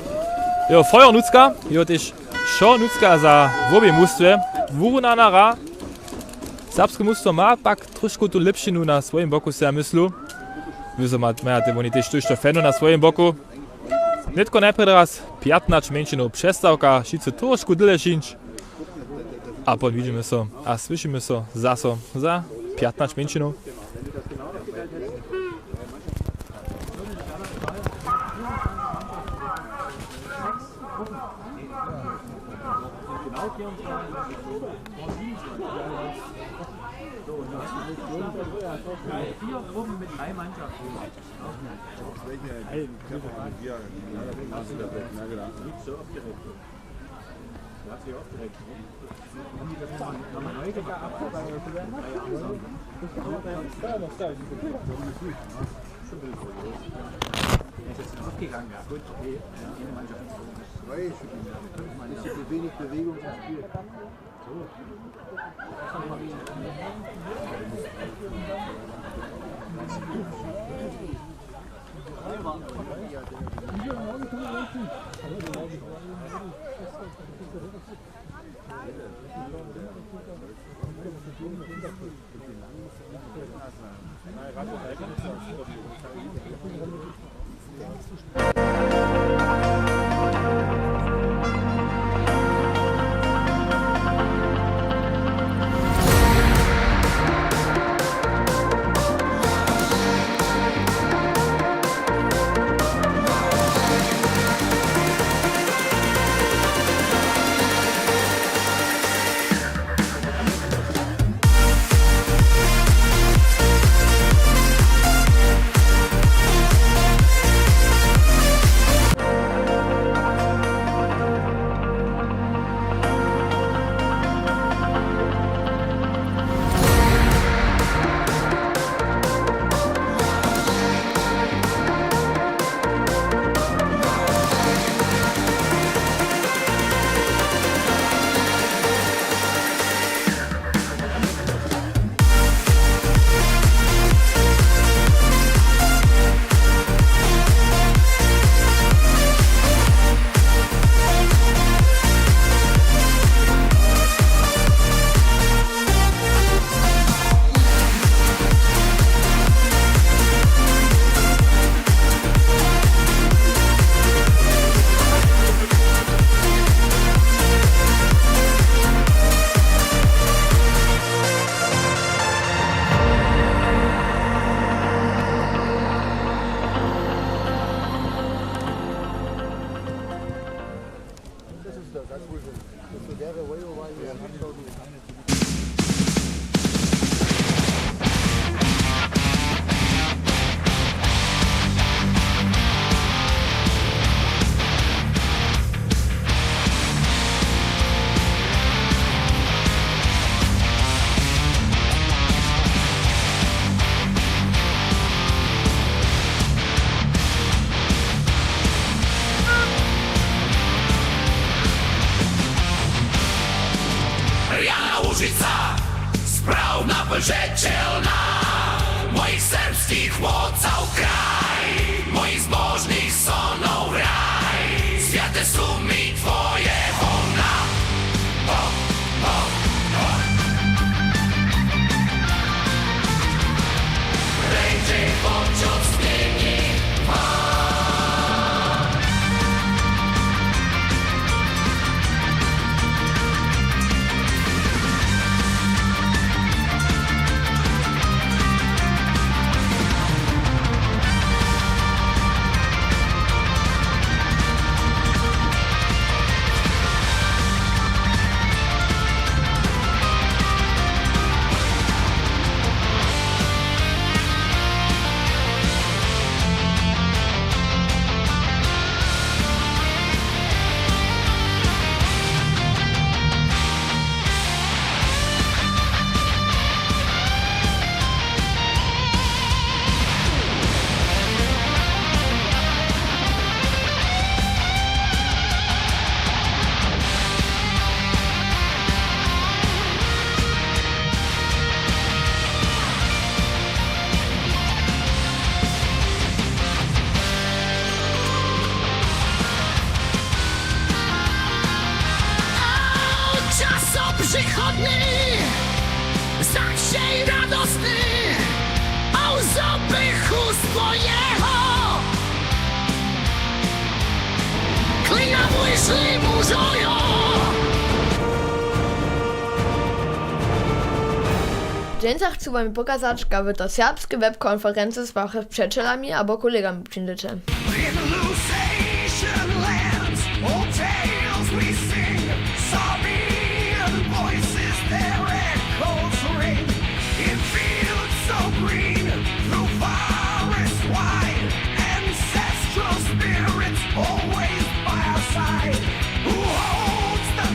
Jo, fojo nutřka. Jo, tež wšo nutřka za wobě mustwje. Wurunana hra. Serbske mustwo ma pak trošku tu lěpšinu na swojim boku, sej ja myslu. Wy so ma-, maja te, woni tež tójšto fanow na swojim boku. Nětko najprjedy raz pjatnaće mjeńšinow přestawka, wšitcy trošku dyle šińć. A potom widźimy so a słyšimy so zaso za pjatnaće mjeńšinow. Bisschen wenig Bewegung im Spiel. Jana Łužica, sprawna požećelna, mojich serbskich wótcow kraj, mojich zbožnych sonow raj, swjate su mi twoje hona. Ho, ho, ho. Prejdźe počuć změni. Časo přechodny, zawšej radostny, a łzo bychu z twojeho klina mój šli mužojo. Dźensa chcu wam pokazać, kaž wy do serbskeje webkonferency z wašimi přećelami abo kolegami přińdźeće. In Lusatian lands, old tales we sing, Sabian voices their echoes ring. In fields so green, through forest wide, ancestral spirits always by our side. Who holds the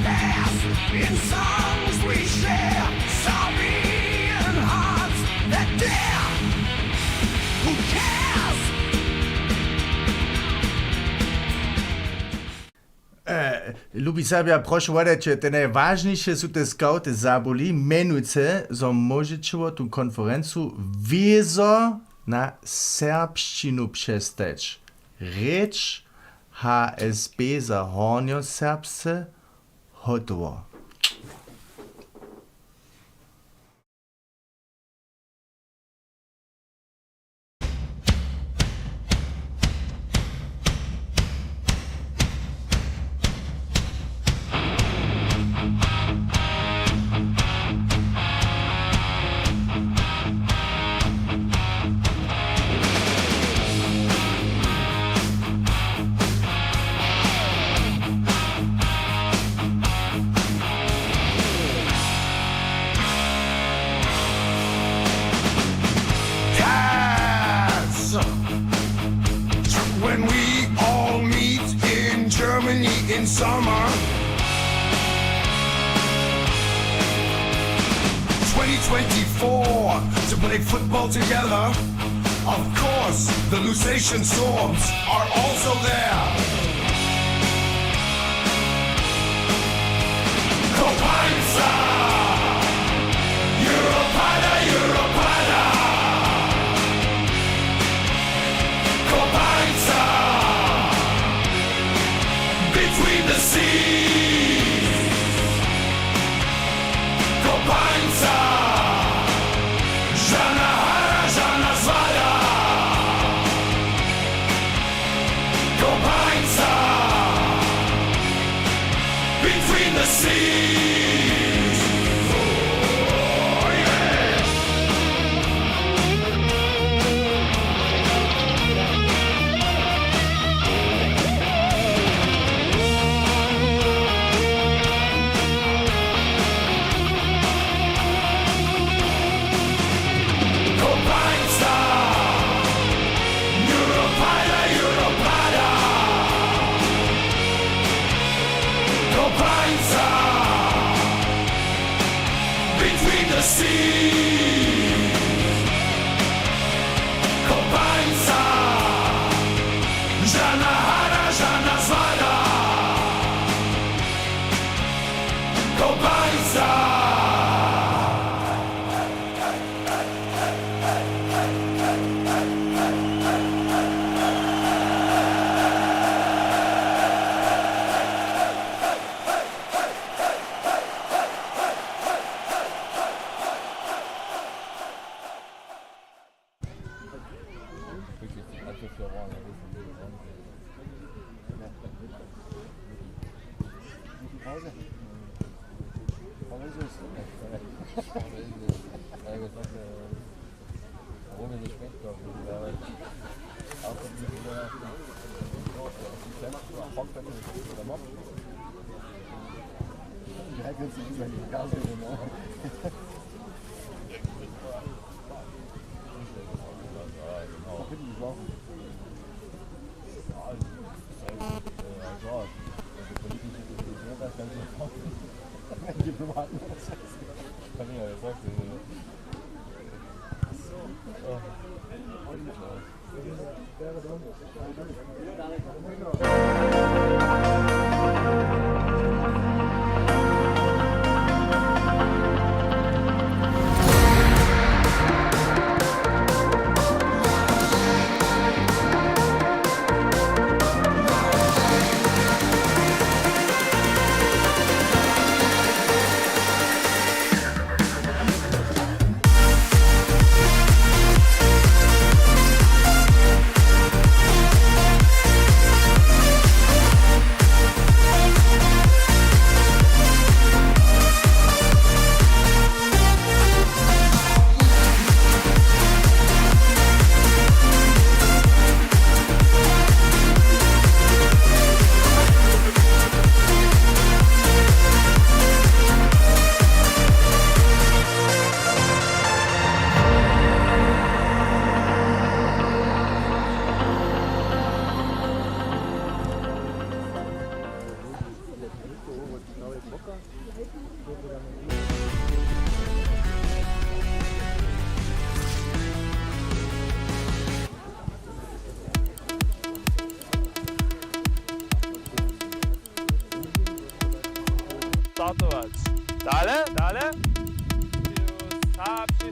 Lubi Serbja, prošu wodajće, te najwažniše su te skawty zabuli, mjenujcy, zo móžeće tu konferencu wězo na serbšćinu přestać. Rěč H S B za Hornjoserbsce hotowo. Cats! When we all meet in Germany in summer twenty twenty-four to play football together. Of course, the Lusatian Sorbs are also there. Kopańca! Europada, Europada! Kopańca! Between the seas! Kopańca! Žana hara, žana zwada. Kopańca. Between the seas. Oh, yeah. Kopańca! Europada, Europada! Kopańca! Between the seas! Kopańca! Žana hara, žana zwada! Kopańca!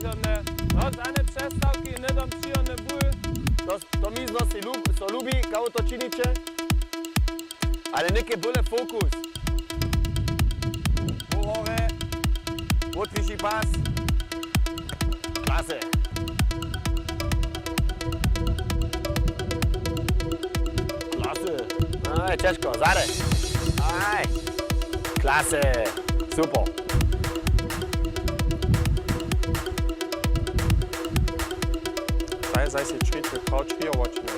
Přirodne, no, žane přestawki, hnydom přirodny bul. To, to mizno si lub-, so lubi, kawo to činiće. Ale něke byle fokus. Pohore. Wotwiši pas. Klase. Klase. Aj, ćežko, zady. Aj. Klase. Super. Zdaj, zdaj si čriti, praw črije watching.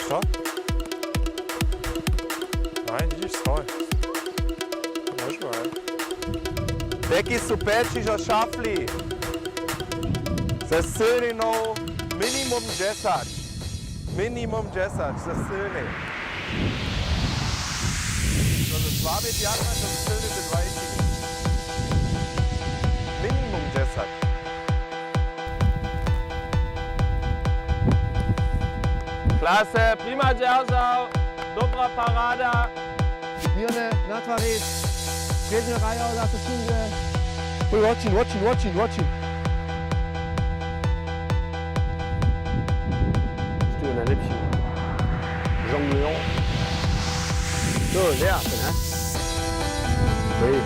Co? Nein, widzisz, sorry. Možno, ne? Deki su pjeći za šafli. Ze sylninow minimum dźesać. Minimum dźesać, ze sylnej. To je słabe pjatnaće, to je sylne dwajsć. Minimum dźesać. Klase, prima dźeržał, dobra parada. Mirne, natwarić, prědnje rajo, za to wšudźe. Watching, watching, watching, watching. Što je najlepši? Jongleur. To je, ne? Oui.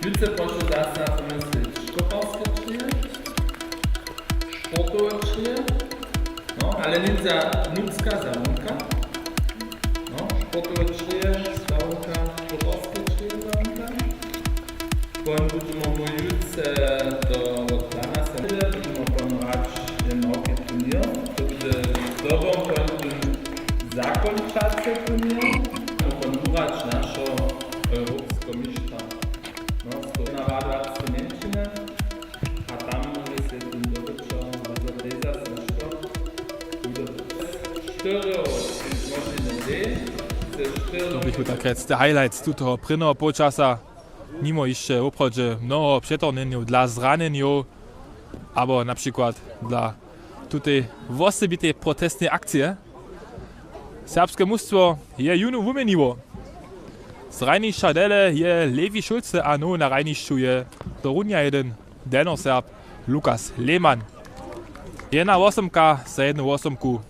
Jutře prošu zase na to myslić. Škoparske črije, sportowe črije, no, ale nic za nutřka, za wonka. No, sportowe črije, za wonka, škoparske črije, za wonka. Potem budźemy mój jutře do, do dwanaće, budźemy potem hrać jednawki turněr. To bude zdobom potem zakónčacy turněr. Budźemy potem wuhrać našo europsko mištra. No, sto dwajadwaceći Němčiny. A tam móže sej ten dobyćo, móže tej zase něšto wudobyć. Štyrjo, móžemy dej, ze štyrjo. To běchu tak rjec te highlights tutoho prěnjeho połčasa. Nimo hišće woprawdźe mnoho přetorhnjenjow dla zranjenjow, abo na přikład dla tutej wosebitej protestnej akcije. Serbske mustwo je jónu wuměniło. Z hrajnišća dele je Lewi Šulce a nowy na hrajnišću je to runja jedyn delnjoserb Lukas Lehmann. Jedna wosomka za jednu wosomku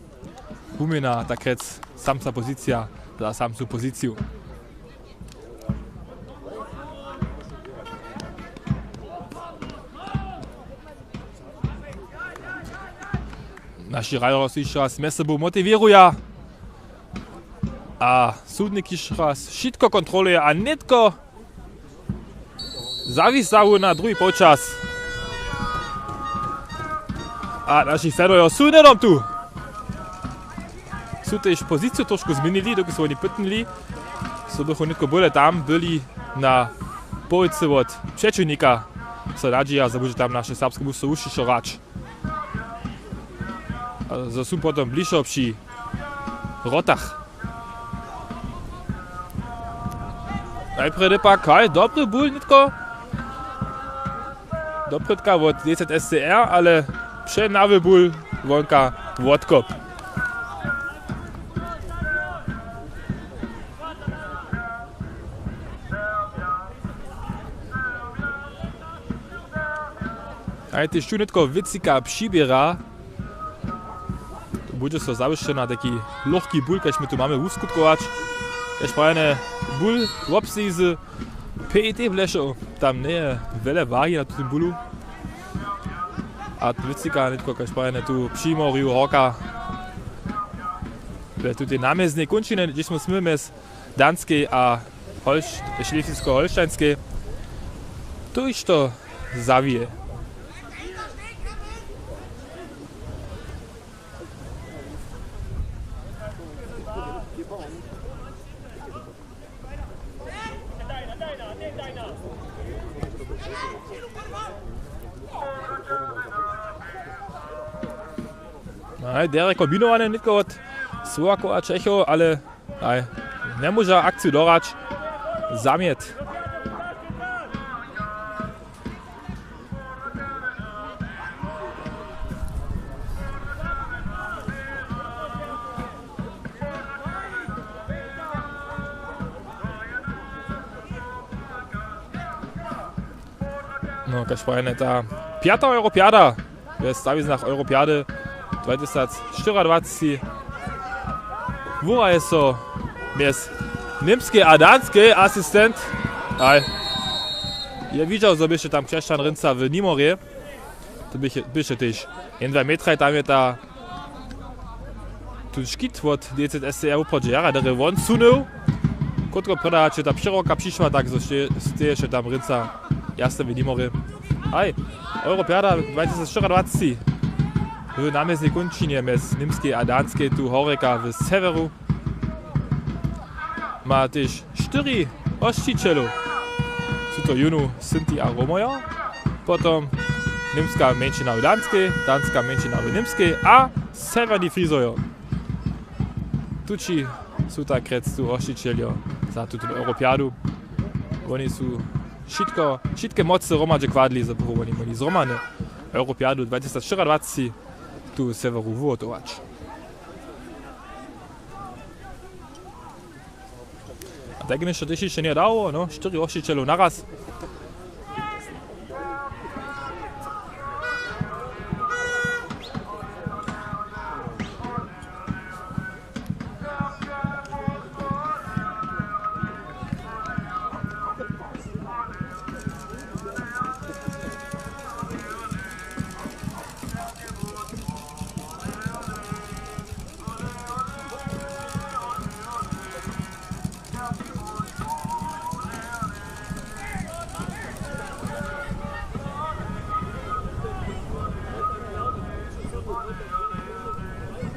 wuměna, tak rjec, samsa pozicija za samsu poziciju. Naši hrajerjo so hišće raz mjez sobu motiwěruja. A sudnik hišće raz wšitko kontroluje a nětko zawistawu na druhi połčas. A naši Serbjo su hnydom tu. Su tež poziciju trošku změnili, dokelž su woni pytnili, zo bychu nětko bóle tam byli na połce wot přećiwnika, so nadźija, zo budźe tam naše serbske mustwo wušćišo hrać. A zo su potom bližo při wrotach. Najprjedy pak, haj, dobry bul, nětko doprědka wot D Z S C R, ale přenawy bul wonka wotkop. Haj, tež tu nětko Wicika přiběra. To budźe so zawěsće na taki lochki bul, kaž my tu mamy, wuskutkować. Kaž prawjene bul wobsteji z P E T blešo, tam njeje wjele wagi na tutym bulu. A Wicika nětko, kaž prawjene, tu přimorju horka w tutej namjeznej kónčinje, hdźež smy smy mjez Danskej a Holš-, Šleswigsko-Holštajnskej. Tuž to zawije. No, haj, derje kombinowane nětko wot Słowakow a Čechow, ale haj, njemóža akciju dohrać. Zamjet. No, kaž prawjene, ta pjata Europiada we stawiznach Europiady dwa tysac štyriadwaceći. Wuraje so mjez Němskej a Danskej, asistent. Aj. Je widźał, zo běše tam Křesćan Rynca w Nimorje. To běše, běše tež jen dwaj metraj, tam je ta tu škit wot D Z S C R wuprawdźe jara derje won sunył. Krótko prjedy, hač je ta přeroka přišła, tak zo steje, steješe tam Rynca jasne w Nimorje. Haj, Europiada dwa tysac štyriadwaceći w namjeznej kónčinje mjez Němskej a Danskej, tu horjeka w sewjeru. Ma tež štyri hosćićelow. Su to jónu Sinti a Romojo, potom němska mjeńšina w Danskej, danska mjeńšina w Němskej a sewjerni Frizojo. Tući su tak rjec tu hosćićeljo za tutu Europiadu. Woni su wšitko, wšitke mocy hromadźe kładli, zo bychu woni móhli zhromadnje Europiadu dwa tysac štyriadwaceći tu w sewjeru wuhotować. A tak mi so tež hišće njeje dało, no, štyri hosćićelow naraz.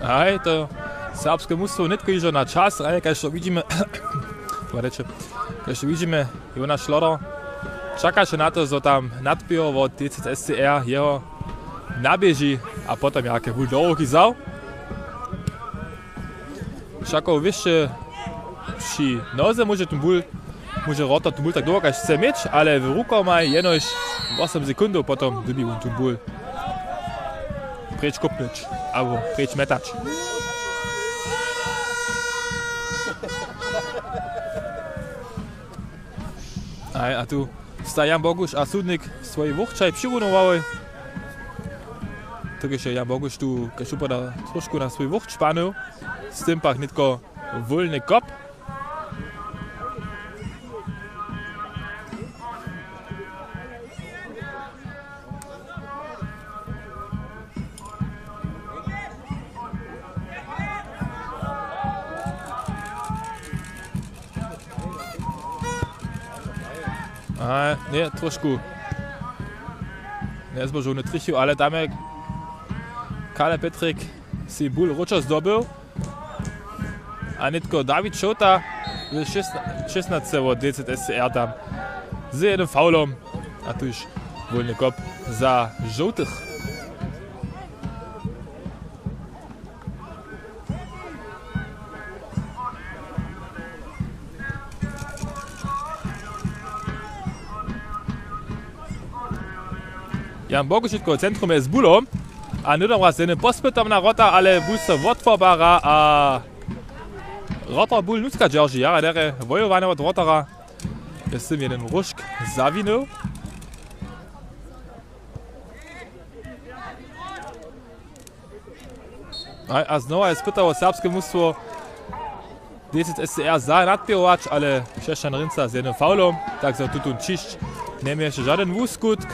Haj, to serbske mustwo nětko hižo na čas, ale kaž to widźimy, wadaće, kaž to widźimy, Jonaš Šloder čakaše na to, zo tam nadběho wot D Z S C R jeho naběži a potom jake bul do ruki wzał. Wšako wěsće při noze móže tón bul, móže wrota tón bul tak dołho kaž chce měć, ale w rukomaj jenož wosym sekundow, potom dyrbi wón tón bul preč kópnyć abo preč metać. Aj, a tu sta Jan Boguš a sudnik swój wuchćaj přirunowałoj. Dokelž je Jan Boguš tu, kaž wupada, trošku na swój wuchć panył, z tym pak nětko wólny kop. A A nje, trošku njezbožowny trichu, ale tam je Kale Petrik sej bul wróćo zdobył. A nětko Dawid Šołta w šěsna-, šěsnaće wot D Z S C R tam z jednym faulom. A tuž wólny kop za žołtych. Jan Bogušitko w centrum je z bulom. A hnydom raz z jednym pospytom na wrota, ale bul so wotwobara a wrotar bul nutřka dźerži. Jara derje wojowany wot wrotara. Je z tym jednym róžk zawinił. A, a znowa je spytało serbske mustwo D Z S C R za nadpěrować, ale Křesćan Rinca z jednym faulom, tak zo tutón ćišć njeměješe žadyn wuskutk.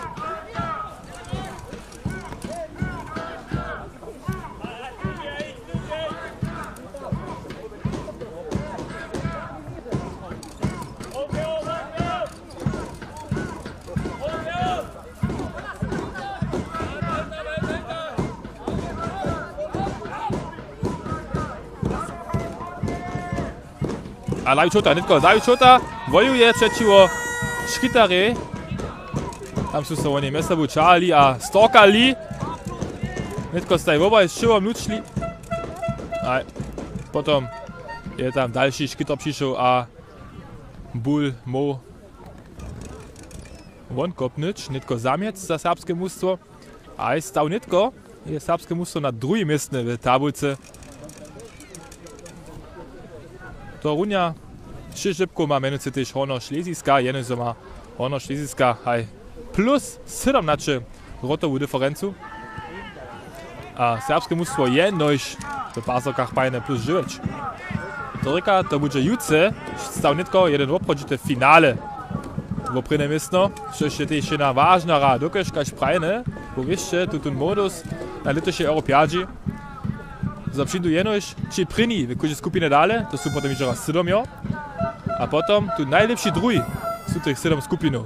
A Dawid Šołta, nětko Dawid Šołta wojuje přećiwo Škitarjej. Tam su so woni mjez sobu čahali a storkali. Nětko staj wobaj z čěłom nučli. A potom je tam dalši Škitar přišoł a bul móhł won kopnyć, nětko zamjec za serbske mustwo. A je stał nětko, je serbske mustwo na druhim městnje w tabulce. To runja šěsć dźěpkow ma mjenujcy tež Hornjošlěziska, jenož zo ma Hornjošlěziska haj plus sydomnaće wrotowu diferencu. A serbske mustwo jenož w Pasterkach pajne plus dźewjeć. To rěka, to budźe jutře stał nětko jedyn wobchodźity finale. Wo prěnje městno, štož je tež jedna wažna hra, dokelž kaž prajne, wo wěsće tutón modus na lětušej Europeadźi, zo přińdu jenož tři prěni w kóždej skupinje dale, to su potom hižo raz sydom jo. A potom tu najlěpši druhi z tych sydom skupinow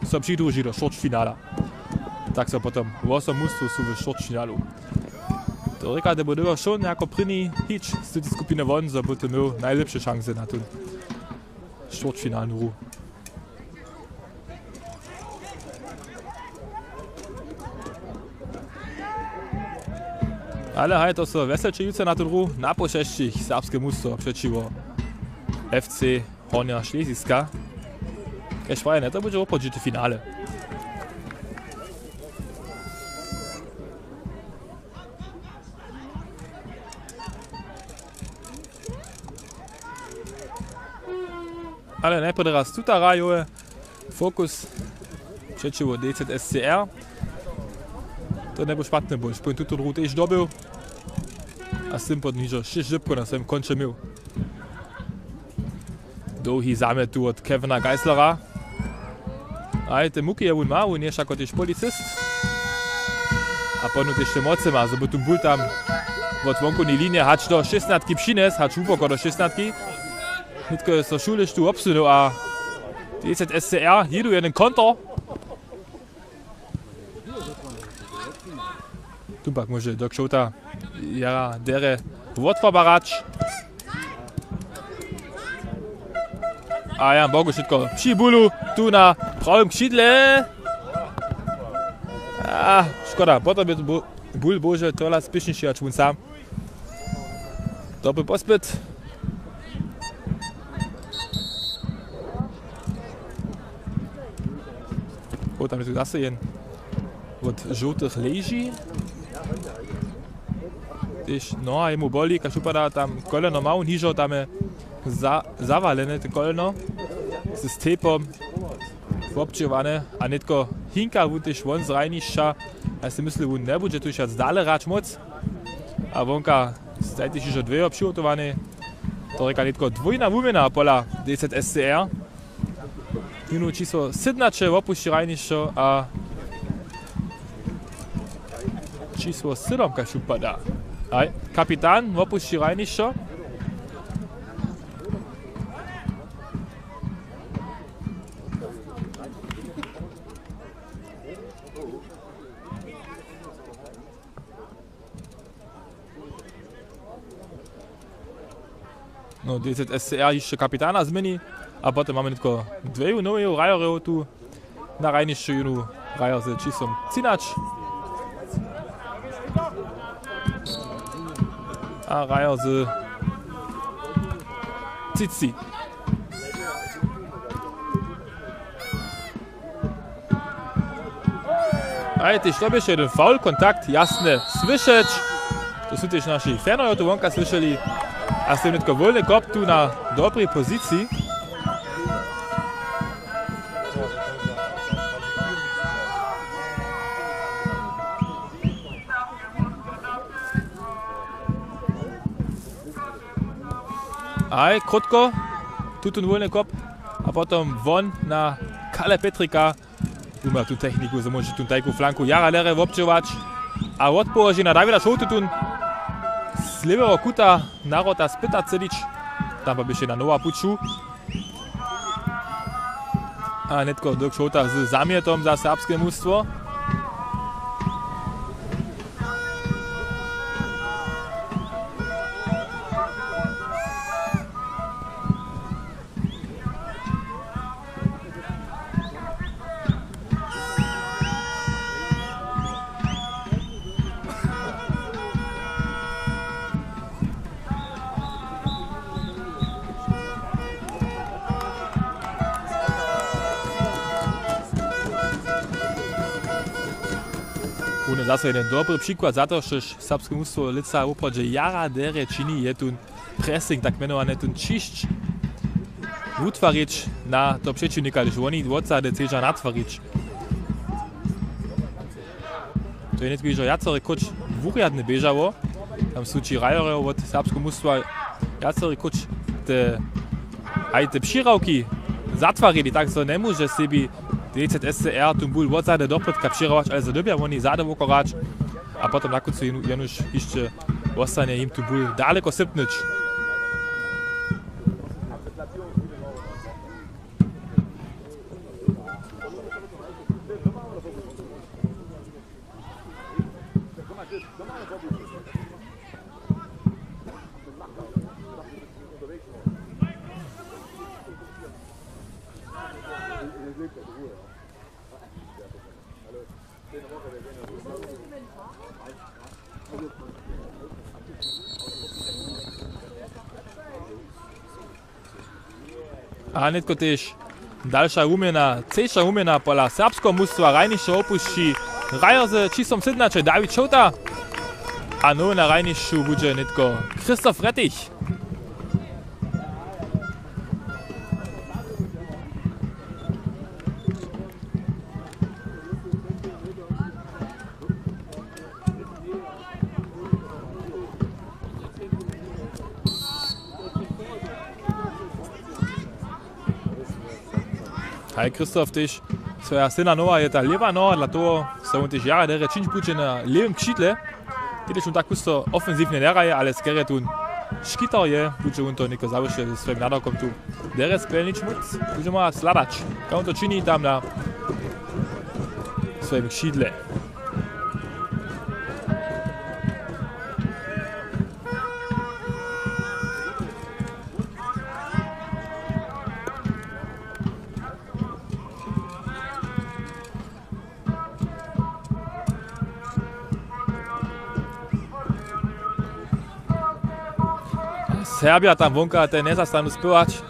so přidruži do šćorćfinala. Tak so potom wosom mustwow su w šćorćfinalu. To rěka, te by dyrbjał wšón jako prěni hić z tutej skupiny won, zo by ty měł najlěpše šanse na tu šćorćfinalnu hru. Ale haj, to so wjeselće jutře na tu hru na pošesćich serbske mustwo přećiwo F C Hornja Šlěziska. Kaž prajene, to budźe wopodźity finale. Ale najprjedy raz tuta hra, jo, fokus přećiwo D Z S C R. To njebu špatny bul, špóń tutu hru tež dobył. A z tym potom hižo šěsć dźěpkow na swojim konće měł. Dołhi zamět tu wot Kevina Geislera. Aj te muki je wón ma, wón je wšako tež policist. A ponut tež te mocy ma, zo by tu bul tam wot wonkownej linije hač do šěsnatki přinjesł, hač hłuboko do šěsnatki. Nětko je so Šuliš tu wobsynył a D Z S C R jědu jedyn konter. Tu pak móže Dirk Šołta jara derje wotwobarać. A Jan Boguš nětko při bulu tu na prawym křidle. A, škoda, potom je bu-, bul bože tola spěšniši hač wón sam. Dobry pospyt. O, tam je tu zase jen wot žołtych leži. Tež noha jemu boli, kaž wupada, tam koleno ma wón hižo, tam je za-, zawalene te koleno z tejpom wobdźěłane a nětko hinka wón tež won z hrajnišća. A sej mysli, wón njebudźe tu wšak dale hrać móc. A wonka staj tež hižo dwejo přihotowanej. To rěka nětko dwójna wuměna pola D Z S C R. Jónu čisło sydnaće wopušći hrajnišćo a čisło sydom, kaž wupada. Aj, kapitan wopušći hrajnišćo. No, D Z S C R hišće kapitana změni, a potom mamy nětko dweju noweju hrajerjow tu na hrajnišću, jónu hrajer z číslom třinaće a hrajer z třiceći. A je tež to běše jeden foul, kontakt jasne słyšeć. To su tež naši fanojo tu wonka słyšeli. A z tym nětko wólny kop tu na dobrej poziciji. Aj, krótko, tutón wólny kop a potom won na Kale Petrika. Tu ma tu techniku, zo móže tu tajku flanku jara derje wobdźěłać a wotpołoži na Dawida Šołtu tón z lěweho kuta na wrota spytać sydlić. Tam pa běše na nowa puću. A nětko Dirk Šołta z zamjetom za serbske mustwo. Wón je zaso jeden dobry přikład za to, štož serbske mustwo lětsa woprawdźe jara derje čini, je tón pressing, tak mjenowany, tón ćišć wutwarić na to přećiwnika, hdyž woni wotzady chcedźa natwarić. To je nětko hižo wjacore kóč wurjadnje běžało. Tam su ći hrajerjo wot serbskeho mustwa wjacore kóč te, aj te přirawki zatwarili, tak zo njemóže sebi D Z S C R tón bul wotzady doprědka přihrać, ale zo dyrbja woni zady wokohrać a potom na kóncu jenu-, jenož hišće wostanje jim tón bul daleko sypnyć. A nětko tež dalša wuměna, třeća wuměna pola serbskeho mustwa. Hrajnišće wopušći hrajer z číslom sydomnaće Dawid Šołta. A nowy na hrajnišću budźe nětko Christoph Rettich. Haj, Christoph tež swoja syna noha je ta lěwa noha, dla toho so wón tež jara derje čińć budźe na lěwym křidle. Kědyž wón tak husto ofensiwnje njehraje, ale skerje tón škitar je, budźe wón to něko zawěsće ze swojim nadawkom tu derje spjelnić móc. Budźe móhła sladać, kak wón to čini tam na swojim křidle. Serbja tam wonka, te njezastanu spěwać.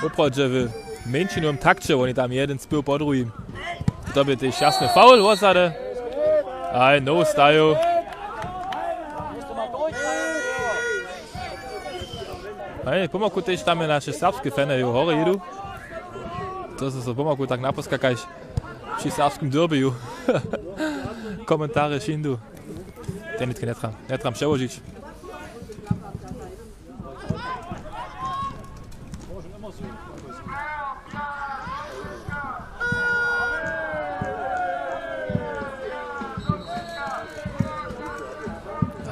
Woprawdźe w mjeńšinowym takće, woni tam jeden spěw po druhim. To bě tež jasny faul wotzady. Aj, no, staju. Hej, pomałku tež tam je naše serbske fany, jo, hore jědu. To so, so pomałku tak naposkakajš při serbskim derbyju. Komentary šindu. Ten nětko njecham, njecham přełožić.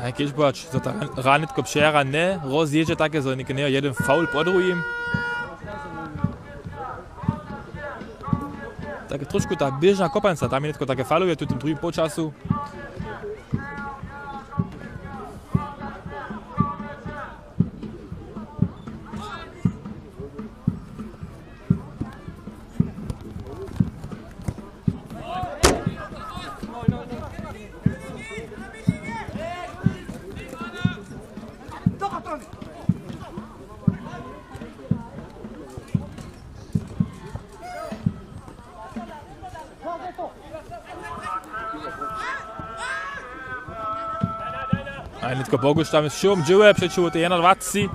A kež bać, zo ta ran-, ran nětko přehra njerozjědźe take, zo něke njejo jeden faul po druhim. Take trošku ta běžna kopańca, tam je nětko take faluje tu w tym druhim połčasu. Nětko Boguš tam je šum dźěłe přećiwo tej jednadwaceći.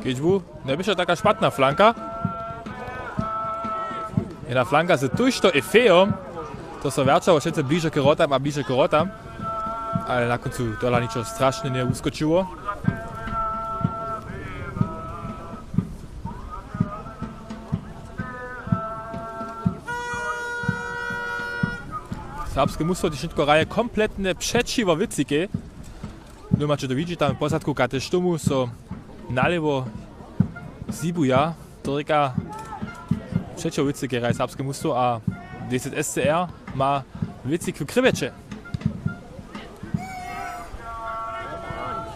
Kedźbu, njeběše taka špatna flanka. Jedna flanka z tužto efejom. To so wjačało wšetcy bliže k wrotam a bliže k wrotam. Ale na kóncu tola ničo strašne njewuskočiło. Serbske mustwo tež nětko hraje kompletnje přećiwo Wěcikej. Domaće to widźi, tam w pozadku katež tomu so nalěwo zibuja. To rěka přećiwo Wěcikej hraje serbske mustwo a D Z S C R ma Wěcik w krěwjeće.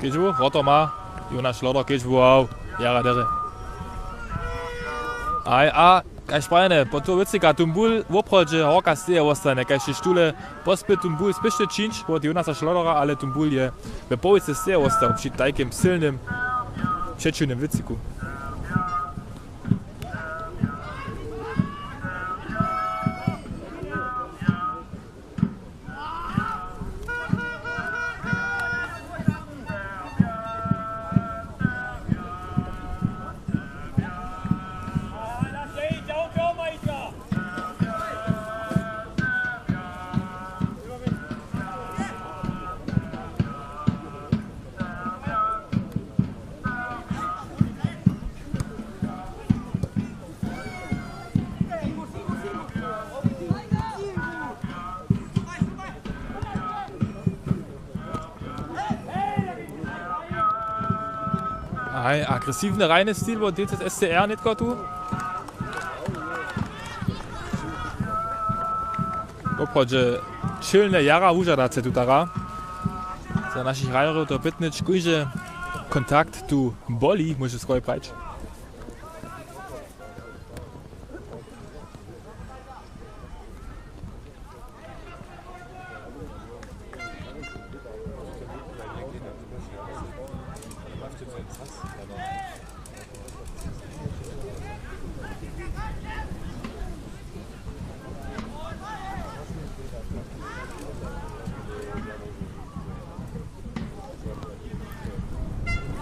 Kedźbu, Rotor ma, Jonaš Loder, kedźbu, wow, jara derje. Aj, a, kaž prajene, po toho Wěcika, tu bul woprawdźe horka steje wostanje, kaž tež tule pospyt tu bul spěšnje čińć wot Jonasa Schlodera, ale tu bul je we połojce steje wostał při tajkim sylnym přećiwnym Wěciku. Aj, agresiwny hrajny stil wot D Z S C R nětko tu. Woprawdźe čilne jara wužadace tutara. Za našich hrajerjow to pytnyć, kóždy kontakt tu boli, móže skoro prajić.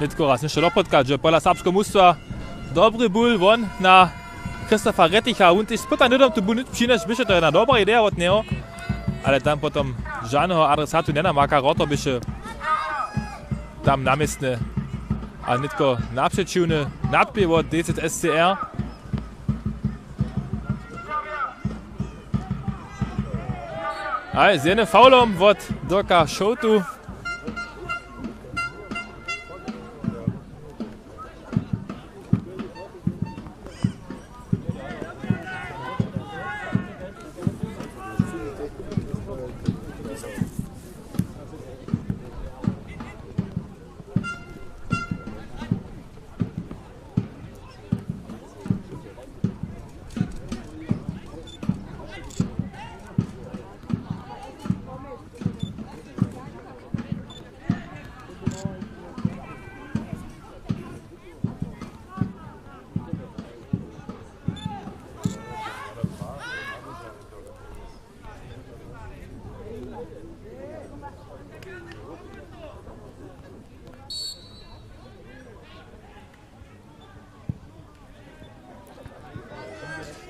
Nětko raz něšto dopotka, dźe pola serbskeho mustwa dobry bul won na Christopha Retticha. Wón tež spyta hnydom tu bul hnyd přinjesć, běše to jedna dobra ideja wot njeho, ale tam potom žaneho adresatu njenamaka, Rotor běše tam na městnje. A nětko napřećiwny nadběh wot D Z S C R. Aj, z jednym faulom wot Dirka Šołtu.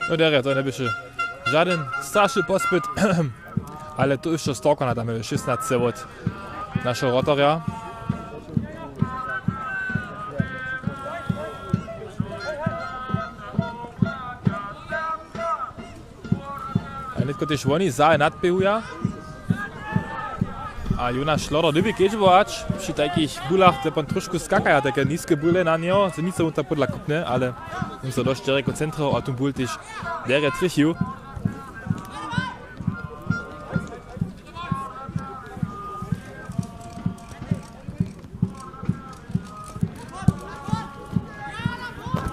No derje, to njeběše žadyn starši pospyt, ale to hišće Storkona tam je šěsnaće wot našeho wrotarja. A nětko tež woni zahe nadběhuja. A Jonaš Šloder dyrbje kedźbować při tajkich bulach, te pon trošku skakaja, tajke niske bule na njeho, so nic so wón tam podla kupne, ale wón so dosć derje koncentrował a tu bul tež derje trěfił.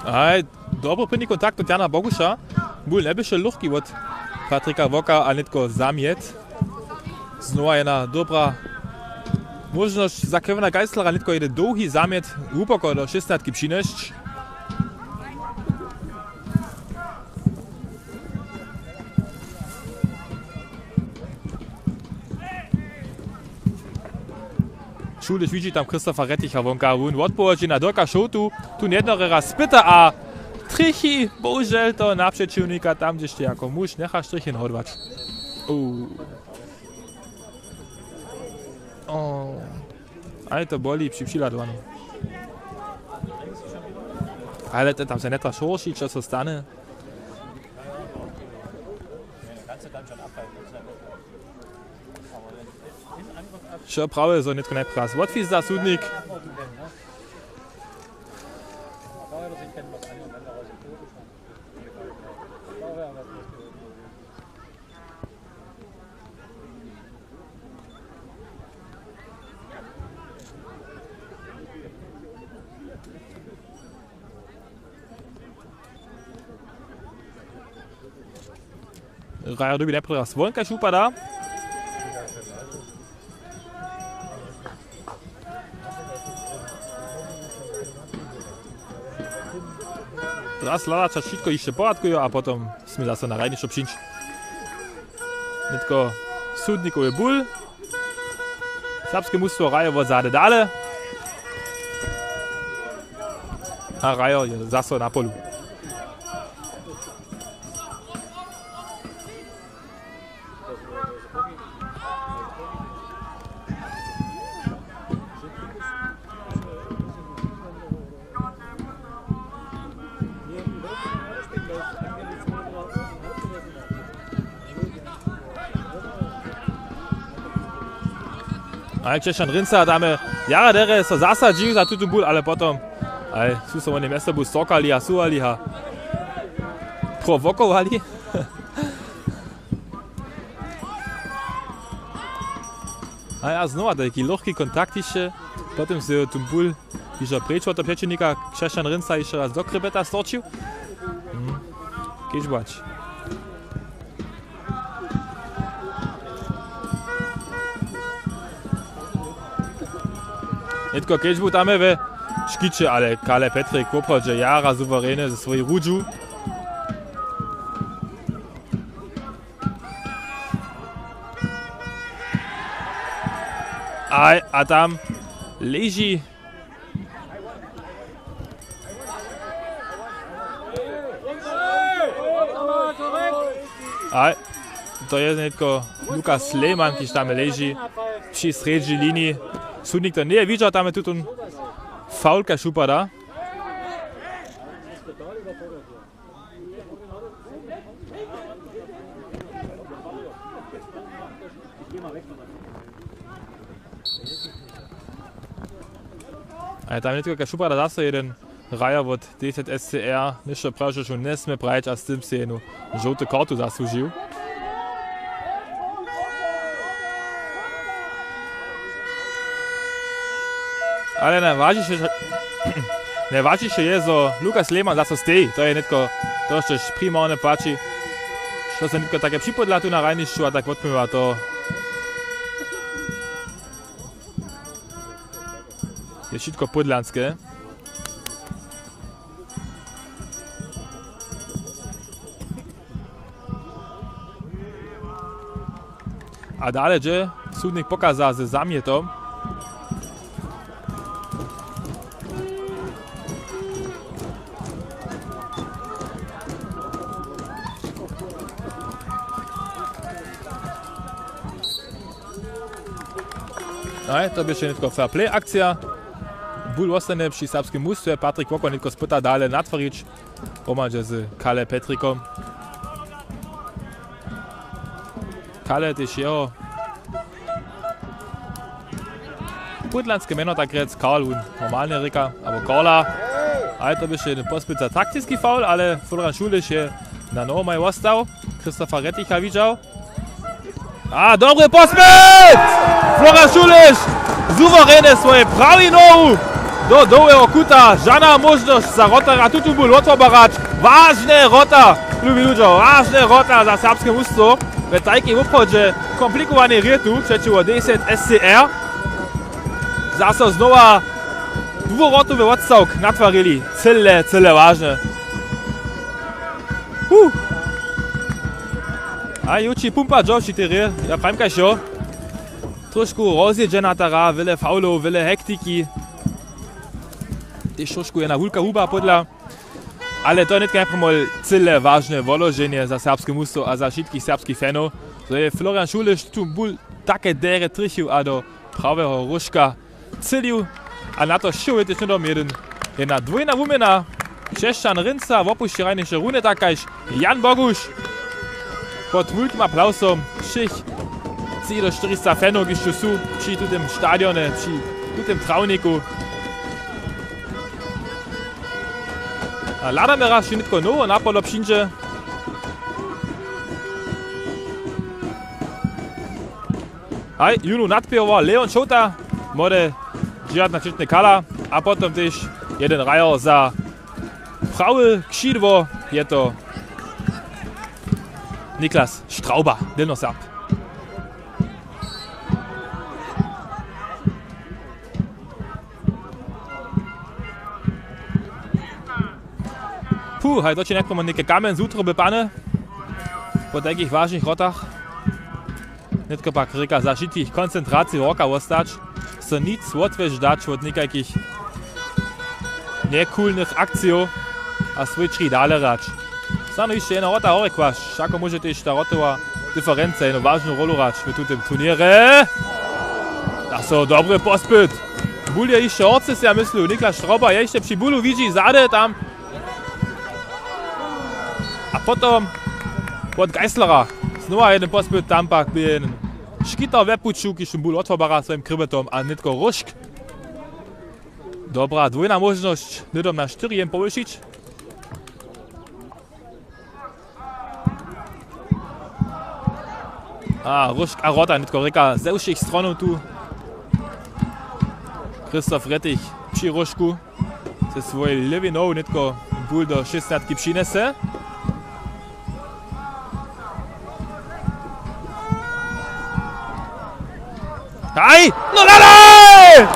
Aj, dobry prěni kontakt wot Jana Boguša. Bul njeběše luchki wot Patrika Woka a nětko zamjet. Znowa jedna dobra Móžnosć za Kevina Geislera nětko jeden dołhi zamjet hłuboko do šestnastki přinjesć. Šuliš widźi tam Christopha Retticha wonka, wón wotpołodźi na Dirka Šołtu, tu njednohrjera spyta a trjechi, bohužel, to na přećiwnika tam, hdźež ty jako muž njechaš trjechin hodłać. Uuu. O. Ale to boli při přihladowaniu. Ale to tam se njetraš horšić, što so stanje. Wšo prawje, zo nětko najprjaz wotwizda sudnik. Hrajer dyrbi najprjedy raz won, kaž wupada. Raz hladać, hač wšitko hišće w porjadku jo, a potom smě zaso na hrajnišćo přińć. Nětko sudnikowy bul. Serbske mustwo hraje wot zady dale. A hrajo je zaso na polu. Ale Křesćan Rynca tam jara derje so zasadźił za tutón bul, ale potom, aj, su so woni mjez sobu storkali a suwali a prowokowali. A ja, znowa tajki lochki kontakt hišće, potom se tu bul hižo preč wot toho přećiwnika, Křesćan Rynca hišće raz do chrypeta storčił. Hm. Kedźbłać. Nětko kedźbu tam je we škiće, ale Kale Petrik woprawdźe jara suwerene ze swojej rudźu. Aj, a tam leži. Aj, to je nětko Lukas Lehmann, kiž tam leži při srjedźi liniji. Sudnik to njeje widźał, tam je tutón faul, kaž wupada. A tam nětko, kaž wupada, zaso jeden hrajer wot D Z S C R něšto prajił, što njesmě prajić, a z tym sej jednu žołtu kartu zasłužił. Ale najwažniše, najwažniše je, zo Lukas Lehmann zaso steji. To je nětko to, štož primarnje płaći. Što so nětko take připodla tu na hrajnišću a tak wotměła, to je wšitko podlanske. A dale dźe sudnik pokaza ze zamjetom. Aj, to běše nětko fair play akcija. Bul wostanje při serbskim mustwje. Patrik Wokor nětko spyta dale natwarić. Pomhaće z Kale Petrikom. Kale tež jeho putlanske mjeno, tak rjec Karl, wón normalnje rěka, abo Karla. Ale to běše jedyn pospyt za taktiski faul, ale Florian Šuliš je na nohomaj wostał. Christopha Retticha widźał. A dobry pospyt! Florian Šuliš suwerene swojej prawej nohu do dołheho kuta. Žana móžnosć za wrotarja, tutón bul wotwobarać. Wažne wrota, lubi ludźo, wažne wrota za serbske mustwo we tajkej woprawdźe komplikowanej hrě tu přećiwo D Z S C R. Zaso znowa dwurotowy wotstawk natwarili. Cyle, cyle wažne. Huh. A juči pumpa dźo při tej hrě, ja prajim kaž jo. Trošku rozjědźena ta hra, wjele faulow, wjele hektiki. Tež trošku jedna wulka huba podla. Ale to je nětko najprjomol cyle wažne woloženje za serbske mustwo a za wšitkich serbskich fanow, zo je Florian Šuliš tu bul take derje trjechił a do praweho róžka cylił. A na to sćěhuju tež hnydom jedyn, jedna dwójna wuměna. Křesćan Rynca wopušći hrajnišće runje tak kaž Jan Boguš. Pod wulkim aplawsom wšěch tři do štyristo fanow, kiž tu su při tutym stadionje, při tutym trawniku. A hladamy raz, či nětko nowe napolo přińdźe. Haj, jónu nadpěrował Leon Šołta, młode dźewjatnaćelětny kala, a potom tež jedyn hrajer za prawe křidło, je to Niklas Strauba, Delnjoserb. Puh, haj, to će někomu něke kamjeń z wutroby pany po takich wažnych hrotach. Nětko pak rěka, za wšitkich koncentraciju horka wostać, so nic wotwjesć dać wot někajkich njekulnych akcijow a swój křik dale hrać. Snano hišće jedna hrota horjekłaš, wšako móže tež ta hrotowa diferenca jednu wažnu rolu hrać w tutym turněrje. Zaso dobry pospyt. Bul je hišće horcy, sej ja myslu, Niklas Strauba je hišće při bulu, widźi zady tam. A potom wot Geislera znowa jedyn pospyt, tam pak bě jedyn škitar we puću, kiž mu bul wotwobara swojim krbetom a nětko róžk. Dobra dwójna móžnosć, hnydom na štyri jen powyšić. A róžk a hrota, nětko rěka ze wšěch stronow tu. Christoph Rettig při róžku ze swojej lěwej nohu nětko bul do šěsnjatki přinjese. Haj! No dalej!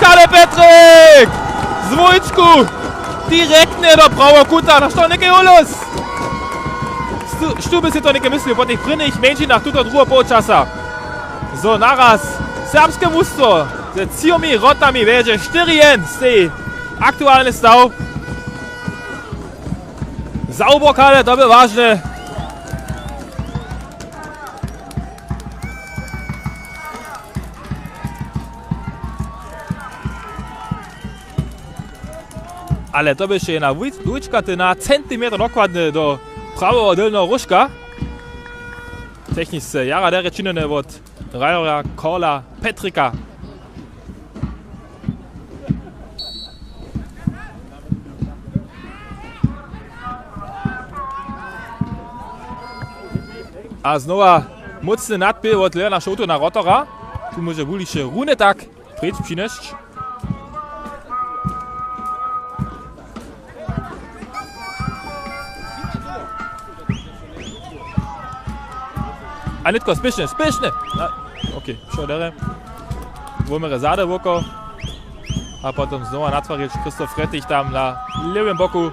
Kale Petrik! Z dwójčku! Direktnje do praweho kuta, na što něke ulos? Stu-, štó by sej to něke myslił po tych prěnich mjeńšinach tuto druheho połčasa? Zo naraz serbske mustwo ze třěmi hrotami wjedźe štyri jen, stej aktualny staw. Za wubok, ale to by wažne. Ale to běše jedna dwójčka, ty na centimetr dokładny do praweho delneho róžka. Techničce jara derje činjene wot hrajerja Karla Petrika. A znowa mócny nadpěl wot Leona Šołtu na wrotora. Tu móže Wuliše runje tak preč přinjesć. A nětko spěšnje, spěšnje! A, okay, wšo derje. Wómere zady woko. A potom znowa natwarić Christoph Rettig tam na lěwym boku.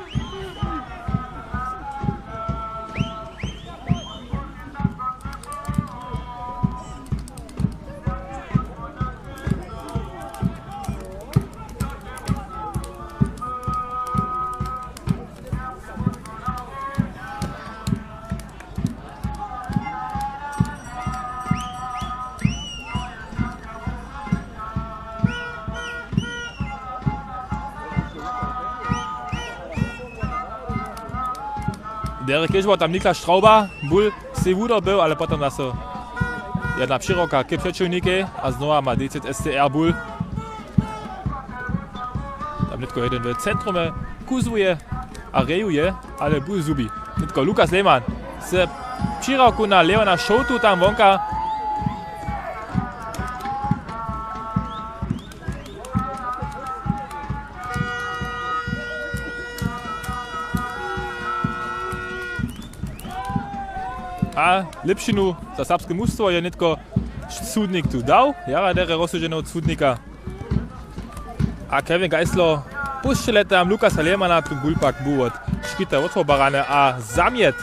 Derje kež bul tam Niklas Strauba, bul sej wudobył, ale potom zaso jedna přiroka k přećelnikej a znowa ma D Z S C R bul. Tam nětko jedyn w centrumje kuzłuje a rejuje, ale bul zhubi. Nětko Lukas Lehmann z přirawku na Leona Šołtu tam wonka. A lěpšinu za serbske mustwo je nětko sudnik tu dał. Jara derje rozsudźenje wot sudnika. A Kevin Geisler pušćele tam Lukasa Lehmana, tu bul pak bu wot Škita wotwobarany a zamjet.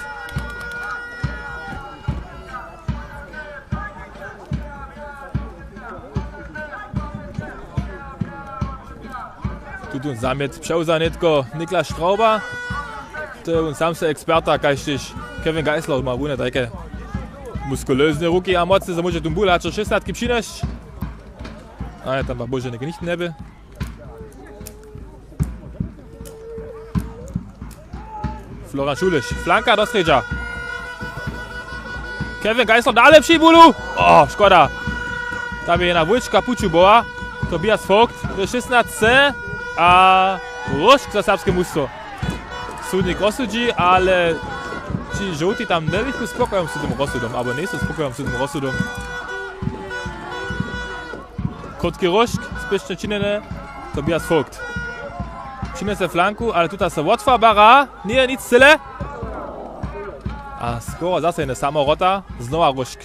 Tutón zamjet přewza nětko Niklas Strauber. To je wón sam so eksperta, kaž tež Kevin Geisler ma wone tajke muskulózne ruki a mocy, zo móže tu bul hač do šěsnatki přinjesć. A je tam pak bože něke nicht njeby. Florian Šuliš, flanka do srjedźa. Kevin Geisler dale při bulu. O, škoda. Tam je jedna wójčka puću była. Tobias Vogt, to je šěsnasce a Róžk za serbske mustwo. Sudnik rozsudźi, ale ći žołti tam njeběchu spokojom z tym rozsudom, abo njejsu spokojom z tym rozsudom. Krótki Róžk, spěšnje činjene, Tobias Vogt. Přinjese flanku, ale tuta so wotfarbara, njeje nic cyle. A skoro zase jene samorota, znowa Róžk.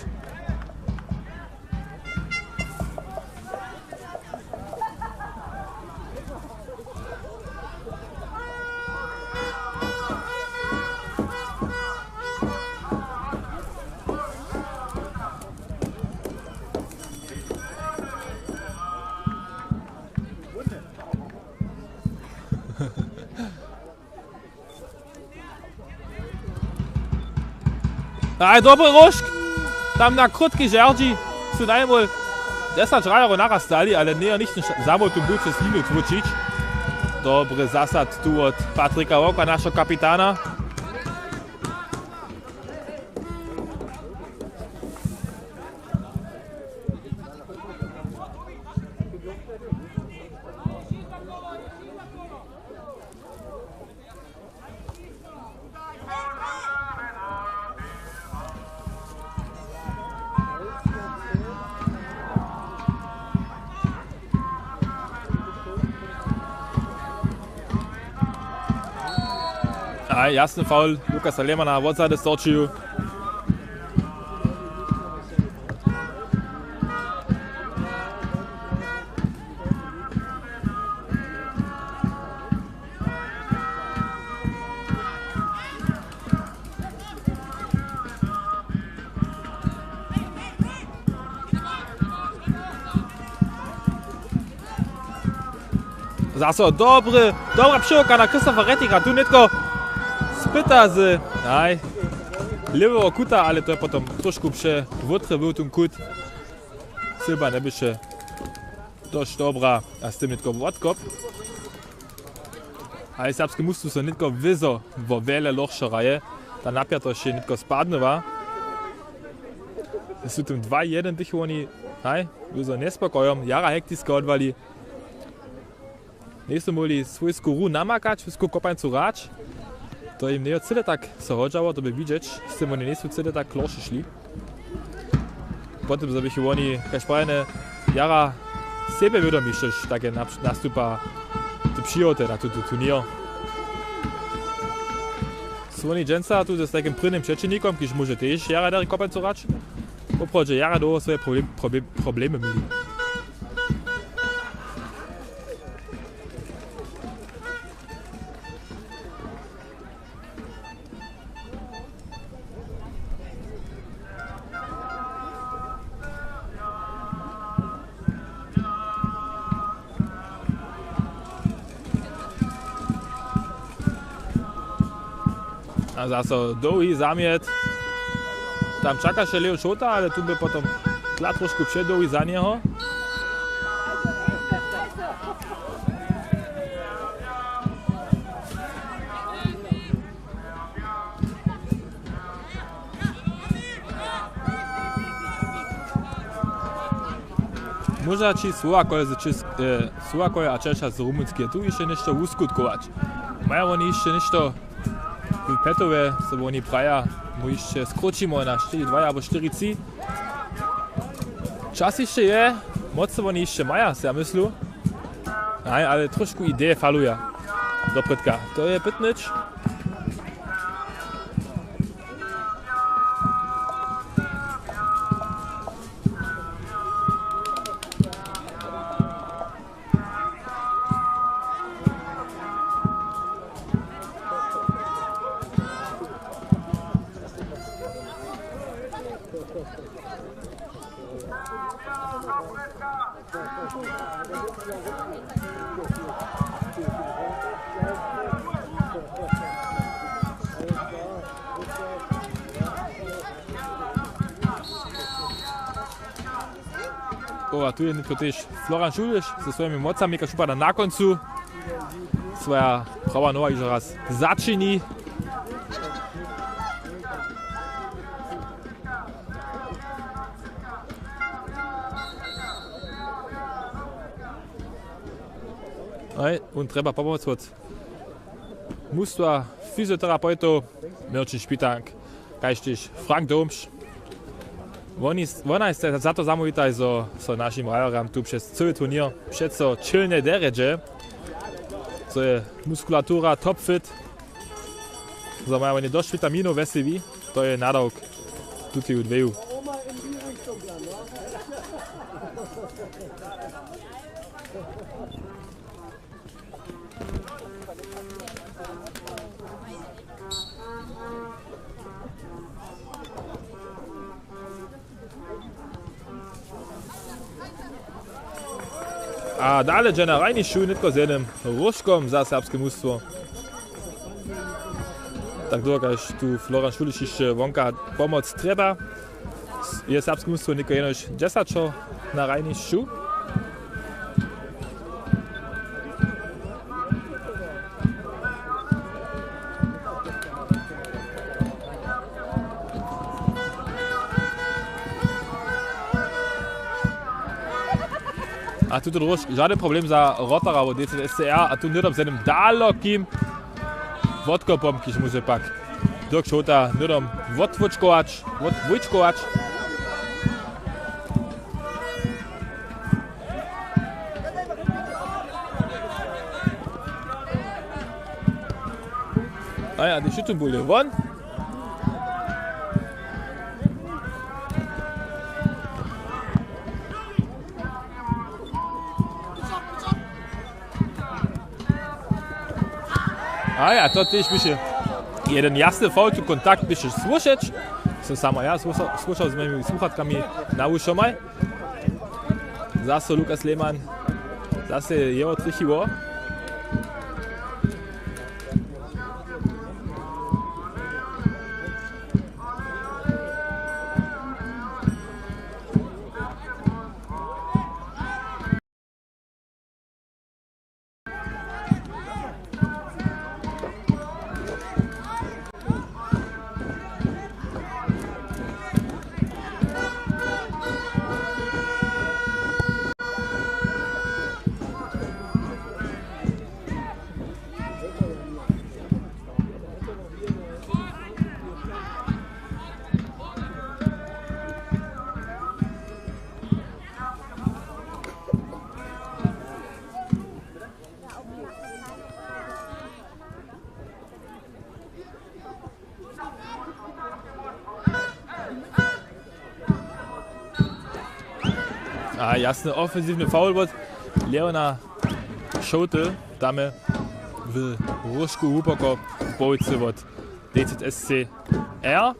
Aj, dobry Róžk. Tam na krótki žerdźi su najmól desać hrajerjow naraz stali, ale njejo nichtó zamóhł tu bul přez liniu tłóčić. Dobry zasad tu wot Patrika Wołka, našeho kapitana. A jasny foul, Lukasa Lehmana, wotzady storčuju. Zaso dobry, dobra přiwołka na Christopha Retticha. Tu nětko spyta z, aj, lěweho kuta, ale to je potom trošku přewótre, był ten kut. Chyba njebyše dość dobra a z tym nětko wotkop. Ale serbske mustwo so nětko wězo wo wjele lochše hraje. Ta napjatosć je nětko spadnyła. Su tym dwa jedyn, tych woni, haj, wězo njespokojom, jara hektiske wotwali. Njejsu móhli swójsku hru namakać, swójsku kopańcu hrać. To jim njejo cyle tak so hodźało, to by widźeć, z tym woni njejsu cyle tak klorše šli. Potom zo běchu woni, kaž prajene, jara sebjewědomi, štož take nap-, nastupa, te přihoty na tutu turněr. Su woni dźensa tu z takim prěnim přećelnikom, kiž móže tež jara derje kopańcu hrać. Woprawdźe jara dołho swoje problem-, problem-, problemy měli. A zaso dołhi zamjet. Tam čakaše Leo Šołta, ale tu by potom tla trošku předołhi za njeho. Móža ći Słowakoje z Čes-, e, Słowakoje a Češa z Rumunskeje tu hišće něšto wuskutkować? Maja woni hišće něšto w petowje, zo woni praja, mu hišće skróćimo na štyri dwaj abo štyri tři? Čas hišće je, mocy woni hišće maja, so ja myslu. Haj, ale trošku ideje faluja doprědka. To je pytnyć. O, a tu je nětko tež Florian Šuliš ze swojimi mocami, kaž wupada na kóncu. Swoja prawa noha hižo raz začini. Haj, wón trjeba pomoc wot mustwa fyzioterapeutow Měrćin Špitank, kaž tež Frank Domš. Woni, wonaj stej za to zamołwitaj, zo so našim hrajerjam tu přez cyły turněr přeco čilnje derje dźe, zo je muskulatura topfit, zo maja woni dosć witaminow we sebi, to je nadawk tuteju dweju. A dale dźe na hrajnišću nětko z jednym róžkom za serbske mustwo. Tak dołho, kaž tu Florian Šuliš hišće wonka pomoc trjeba, je serbske mustwo nětko jenož dźesaćo na hrajnišću. A tuto druž, žadyn problem za wrotara wot D Z S C R, a tu hnydom z jednym dalokim wotkopom, kiž móže pak Dirk Šołta hnydom wotwóčkować, wot-, wóčkować. A ja, die Schützenbude won. A ja, to tež běše jeden jasny foul, tu kontakt běše słyšeć. Som samo ja słyšał, słyšał z mojimi słuchatkami na wušomaj. Zaso Lukas Lehmann, zaso jeho trjechiło. A jasny ofensiwny foul wot Leona Šołty, tam w róžku hłuboko w połojcy wot D Z S C R.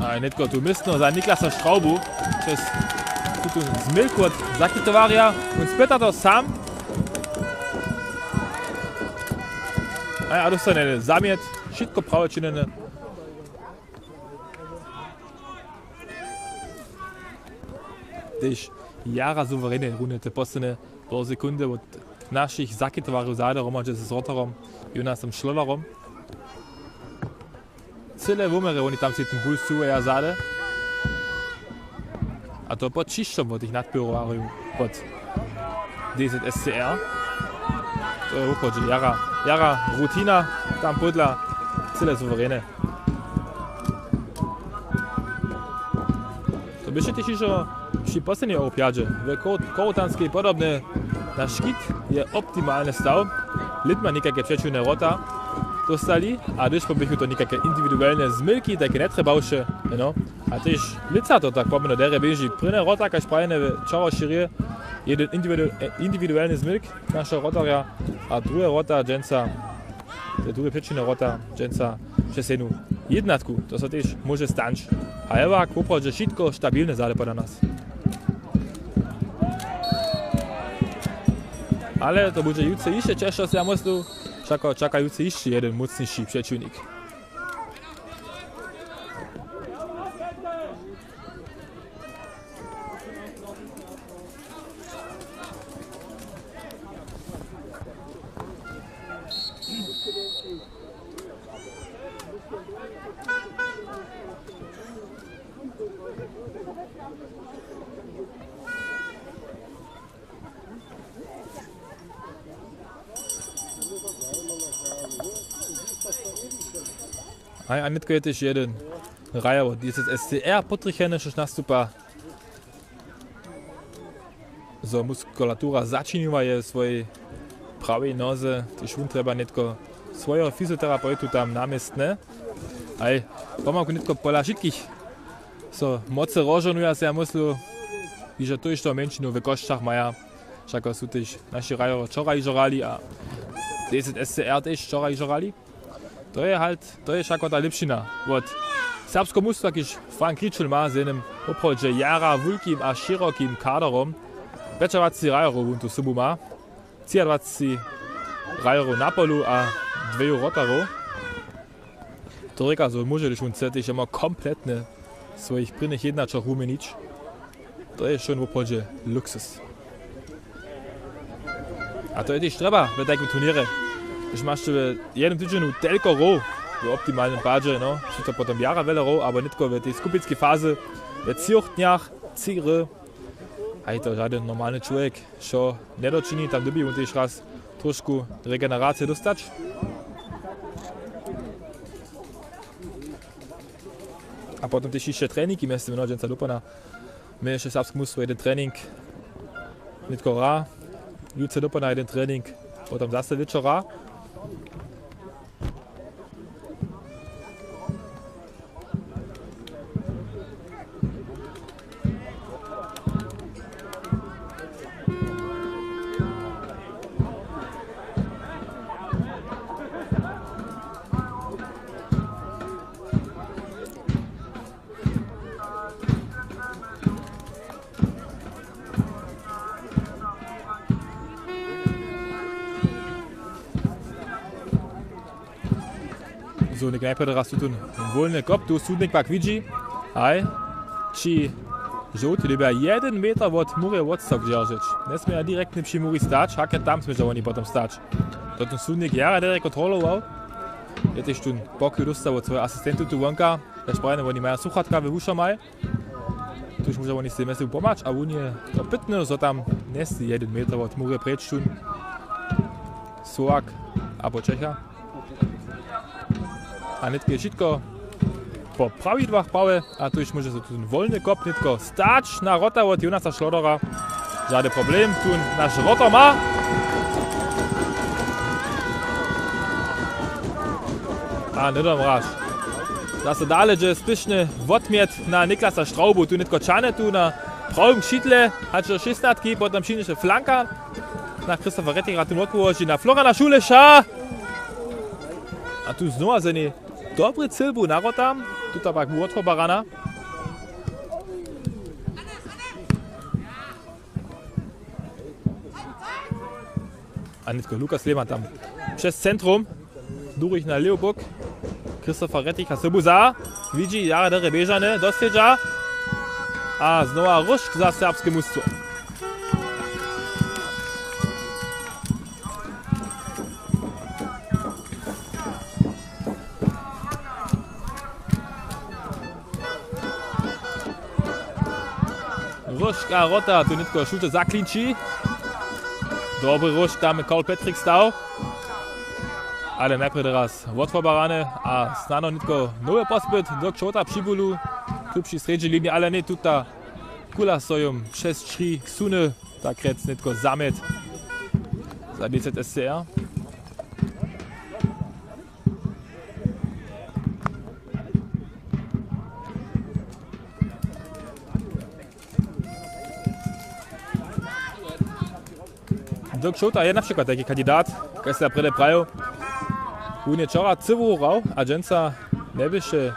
A nětko tu městno za Niklasa Straubu, přez tutón změlk wot zakitowarja, wón spyta to sam. A ja, dóstanje zamjet, wšitko prawje činjene. Tež jara suwerenje runje te poslednje pol sekundy wot našich zakitowarjow zady hromadźe z wroterom Jonasom Šlodarom. Cyle wuměrje woni tam sej ten bul suwaja zady. A to pod ćišćom wot tych nadpěrowarjow pod D Z S C R. To je wuchodźe jara, jara rutina tam podla, cyle suwerene. To běše tež hižo při poslednjej ołpjadźe w Kor-, Korutanskej podobne. Na škit je optimalny staw. Lětma někajke přećiwne wrota dóstali a hdyž poběchu to někajke indiwiduelne zmylki, tajke njetrjebawše, no. A tež lětsa to tak pomno derje běži. Prěnje wrota, kaž prajene, w Čarošěrje, jeden individu-, e, indiwiduelny zmylk našeho wrotarja a druhe wrota dźensa, te druhe přećiwne wrota dźensa přez jednu jědnatku, to so tež móže stać. A je wak woprawdźe wšitko stabilne zady pola nas. Ale to budźe jutře hišće ćežšo, so ja myslu, wšako čaka jutře hišće jeden mócniši přećiwnik. Haj, a nětko je tež jeden hrajer wot D Z S C R potrjecheny, štož nastupa, zo muskulatura začiniła je w swojej prawej noze, tež wón trjeba nětko swojeho fyzioterapeutu tam na městnje. Haj, pomałku nětko pola wšitkich so mocy rozžohnuja, so ja myslu, hižo tójšto mjeńšinu w Chósćach maja. Wšako su tež naši hrajerjo wčora hižo hrali a D Z S C R tež wčora hižo hrali. To je halt, to je wšako ta lěpšina wot serbskeho mustwa, kiž Frank Kričel ma z jednym woprawdźe jara wulkim a šěrokim kaderom. Pjećadwaceći hrajerjow wón tu sobu ma, třiadwaceći hrajerjow na polu a dweju wrotarjow. To rěka, zo móže, hdyž wón chce, tež jemo kompletnje swojich prěnich jědnaćoch wuměnić. To je wšón woprawdźe luksus. A to je tež trjeba w tajkim turněrje. Hdyž maš tu w jednym tydźenju telko hrow, w optimalnym padźe, no, su to potom jara wjele hrow, abo nětko w tej skupinskej fazy, w třoch dnjach tři hry, a je to žadyn normalny čłowjek wšo njedočini, tam dyrbi wón tež raz trošku regeneracije dóstać. A potom tež hišće treningi mjez tym, no, dźensa dopołdnja měješe serbske mustwo jeden trening, nětko hra, jutře dopołdnja jeden trening, potom zase wječor hra. Sudnik najprjedy raz tutón wólny kop, tu sudnik pak widźi, haj, ći žołti dyrbja jedyn meter wot murje wotstawk dźeržeć. Njesměja direktnje při murji stać, hake tam smědźa woni potom stać. To tón sudnik jara derje kontrolował. Je tež tón pokoń dóstał wot swojich asistentow tu wonka, kaž prajene, woni maja słuchatka we wušomaj. Tuž móža woni sej mjez sobu pomhać a wón je to pytny, zo tam njesteji jedyn meter wot murje preč tón Słowak abo Čecha. A nětko je wšitko po prawidłach prawe a tuž móže so tón wólny kop nětko stać na wrota wot Jonasa Šlodera. Žady problem, tón naše wroto ma. A hnydom raz. Zase dale dźe spěšny wotmět na Niklasa Straubu, tu nětko ćahne tu na prawym křidle, hač do šěsnatki, potom přinješe flanka na Christopha Retticha, tu wotpołoži na Floriana Šuleša. A tu znowa z jednej dobrej cylbu na wrota, tuta pak bu wothobarana. A nětko Lukas Lehmann tam přez centrum. Durich na lěwy bok. Christopher Rettich a sobu za. Widźi, jara derje běžane, dosledźa. A znowa róžk za serbske mustwo. Ška Rota tu nětko šuće zaklinči. Dobry róžk tam Karl Petrik stał. Ale najprjedy raz wotwobarane a snano nětko nowy pospyt do Kšołta při bulu. Tu při srjedźi linije, ale ně tuta kula stojom přez tři suny. Tak rjec nětko zamět za D Z S C R. Dirk Šołta je na přikład tajki kandidat, kaž se prjedy prajił. Wón je wčora cyłu hrał a dźensa njeběše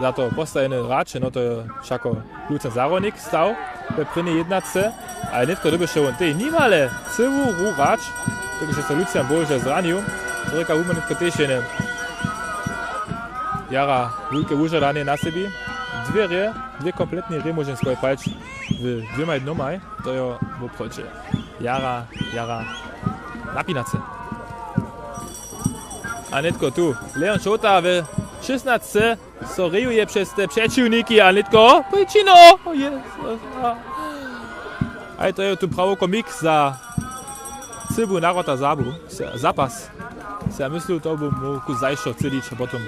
za to postajeny hraće, no to je wšako Lucjan Zarodnik stał we prěnjej jednace, ale nětko dyrbješe wón tej nimale cyłu hru hrać, dokelž je so Lucjan bohužel zranił. Rěka wón nětko tež jene jara wulke wužadanje na sebi. Dwě rě, dwě kompletne rě móžem skoro prać w dwěmaj dnjomaj. To je woprawdźe jara, jara napinace. A nětko tu Leon Šołta we šěsnace so rejuje přez te přećiwniki a nětko přičino. Jezus. A to je tu prawoko mik za cyłu naroda zabu, zapas. Se ja myslu, to by móhł zašo třělić a potom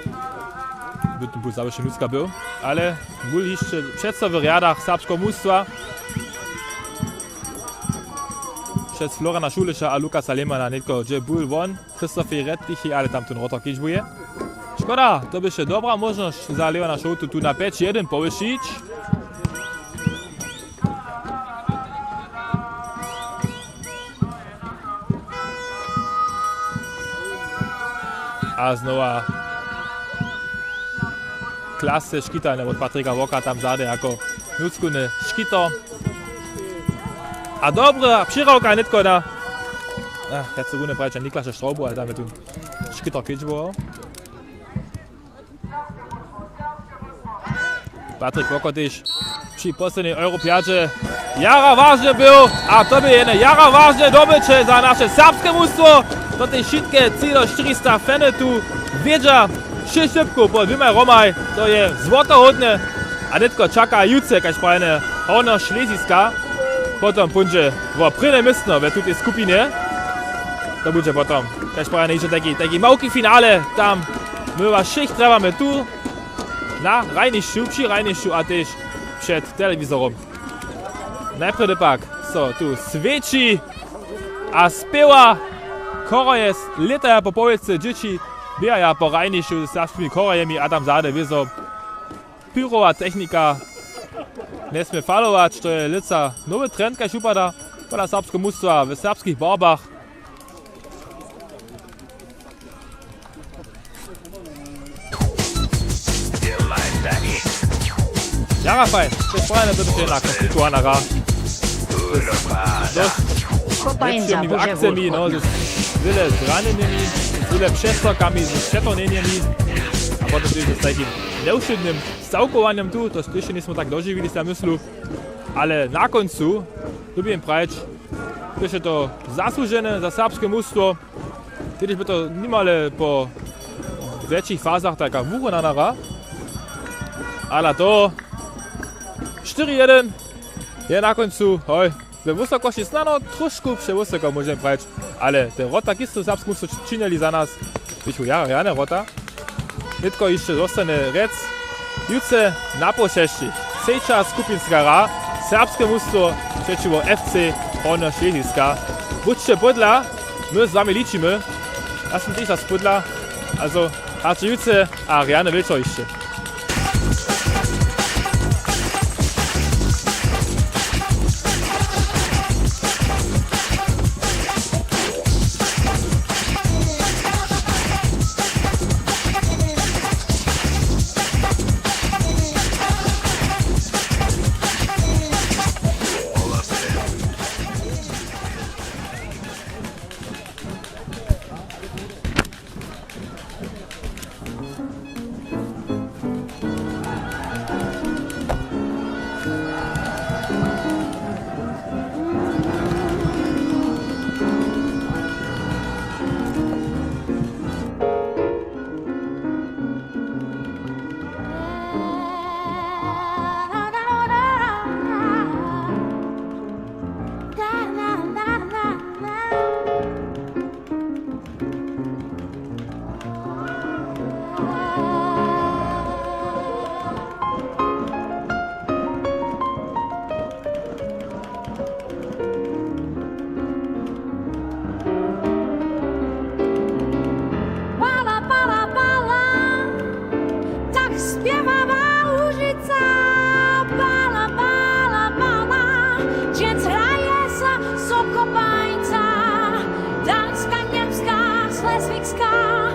by tu był zawiše nutřka był. Ale wón hišće přeco w rjadach serbskeho mustwa. Přez Floriana Šuliša a Lukasa Lehmana nětko, dźe bul won, Christophe Rettichi, ale tam ten rotor kedźbuje. Škoda, to běše dobra móžnosć za Leona Šołtu tu na pjeć jedyn powyšić. A znowa klasne škitanje wot Patrika Woka tam zady jako nutřkowny škito. A dobra přihrałka nětko na, ach, ja chcu runje prajić na Niklaša Štrobu, ale tam je tu škito kedźbował. Patrik Woko tež při poslednjej Europjadźe jara wažny był, a to bě jedne jara wažne dobyće za naše serbske mustwo. To tež wšitke tři do štyristo fany tu wědźa, šěsć dypkow po dwěmaj hromaj, to je złotohódne. A nětko čaka jutře, kaž prajene, Hornjošleziska. Potom póńdźe wo prěnje městno we tutej skupinje. To budźe potom, kaž prajene, hižo tajki, tajki małki finale tam. My was wšěch trjebamy tu na hrajnišću, při hrajnišću a tež před telewizorom. Najprjedy pak so tu swěći a spěwa. Choroje lětaja po powěsce, dźěći běhaja po hrajnišću ze serbskimi chorojemi a tam zady wězo pyrowa technika njesmě falować, to je lětsa nowy trend, kaž wupada, pola serbskeho mustwa w serbskich barbach. Jara fajn, to je fajne, to je jedna komplikowana hra. Dosć nepřijemnymi akcijemi, no, z wjele zranynymi, z wjele přestawkami, z přetornjenjemi a potom tež z takim njewšědnym stawkowanjom tu, to tež njejsmy tak dožiwili, se ja myslu. Ale na kóncu dyrbjam prajić, běše to zasłužene za serbske mustwo. Tež by to nimale po wjetšich fazach taka wurunana hra. A na to štyri jedyn je na kóncu, hoj, we wysokosći snano trošku přewysoko, móžem prajić, ale te wrota, kiž su serbske mustwo činili za nas, běchu jara rjane wrota. Nětko hišće zostanje rjec, jutře na poł šesćich třeća skupinska hra, serbske mustwo přećiwo F C Hornjošleziska. Budźće pódla, my z wami ličimy. Ja sym tež zas pódla. Also, hač jutře a rjany wječor hišće. Zwikskark.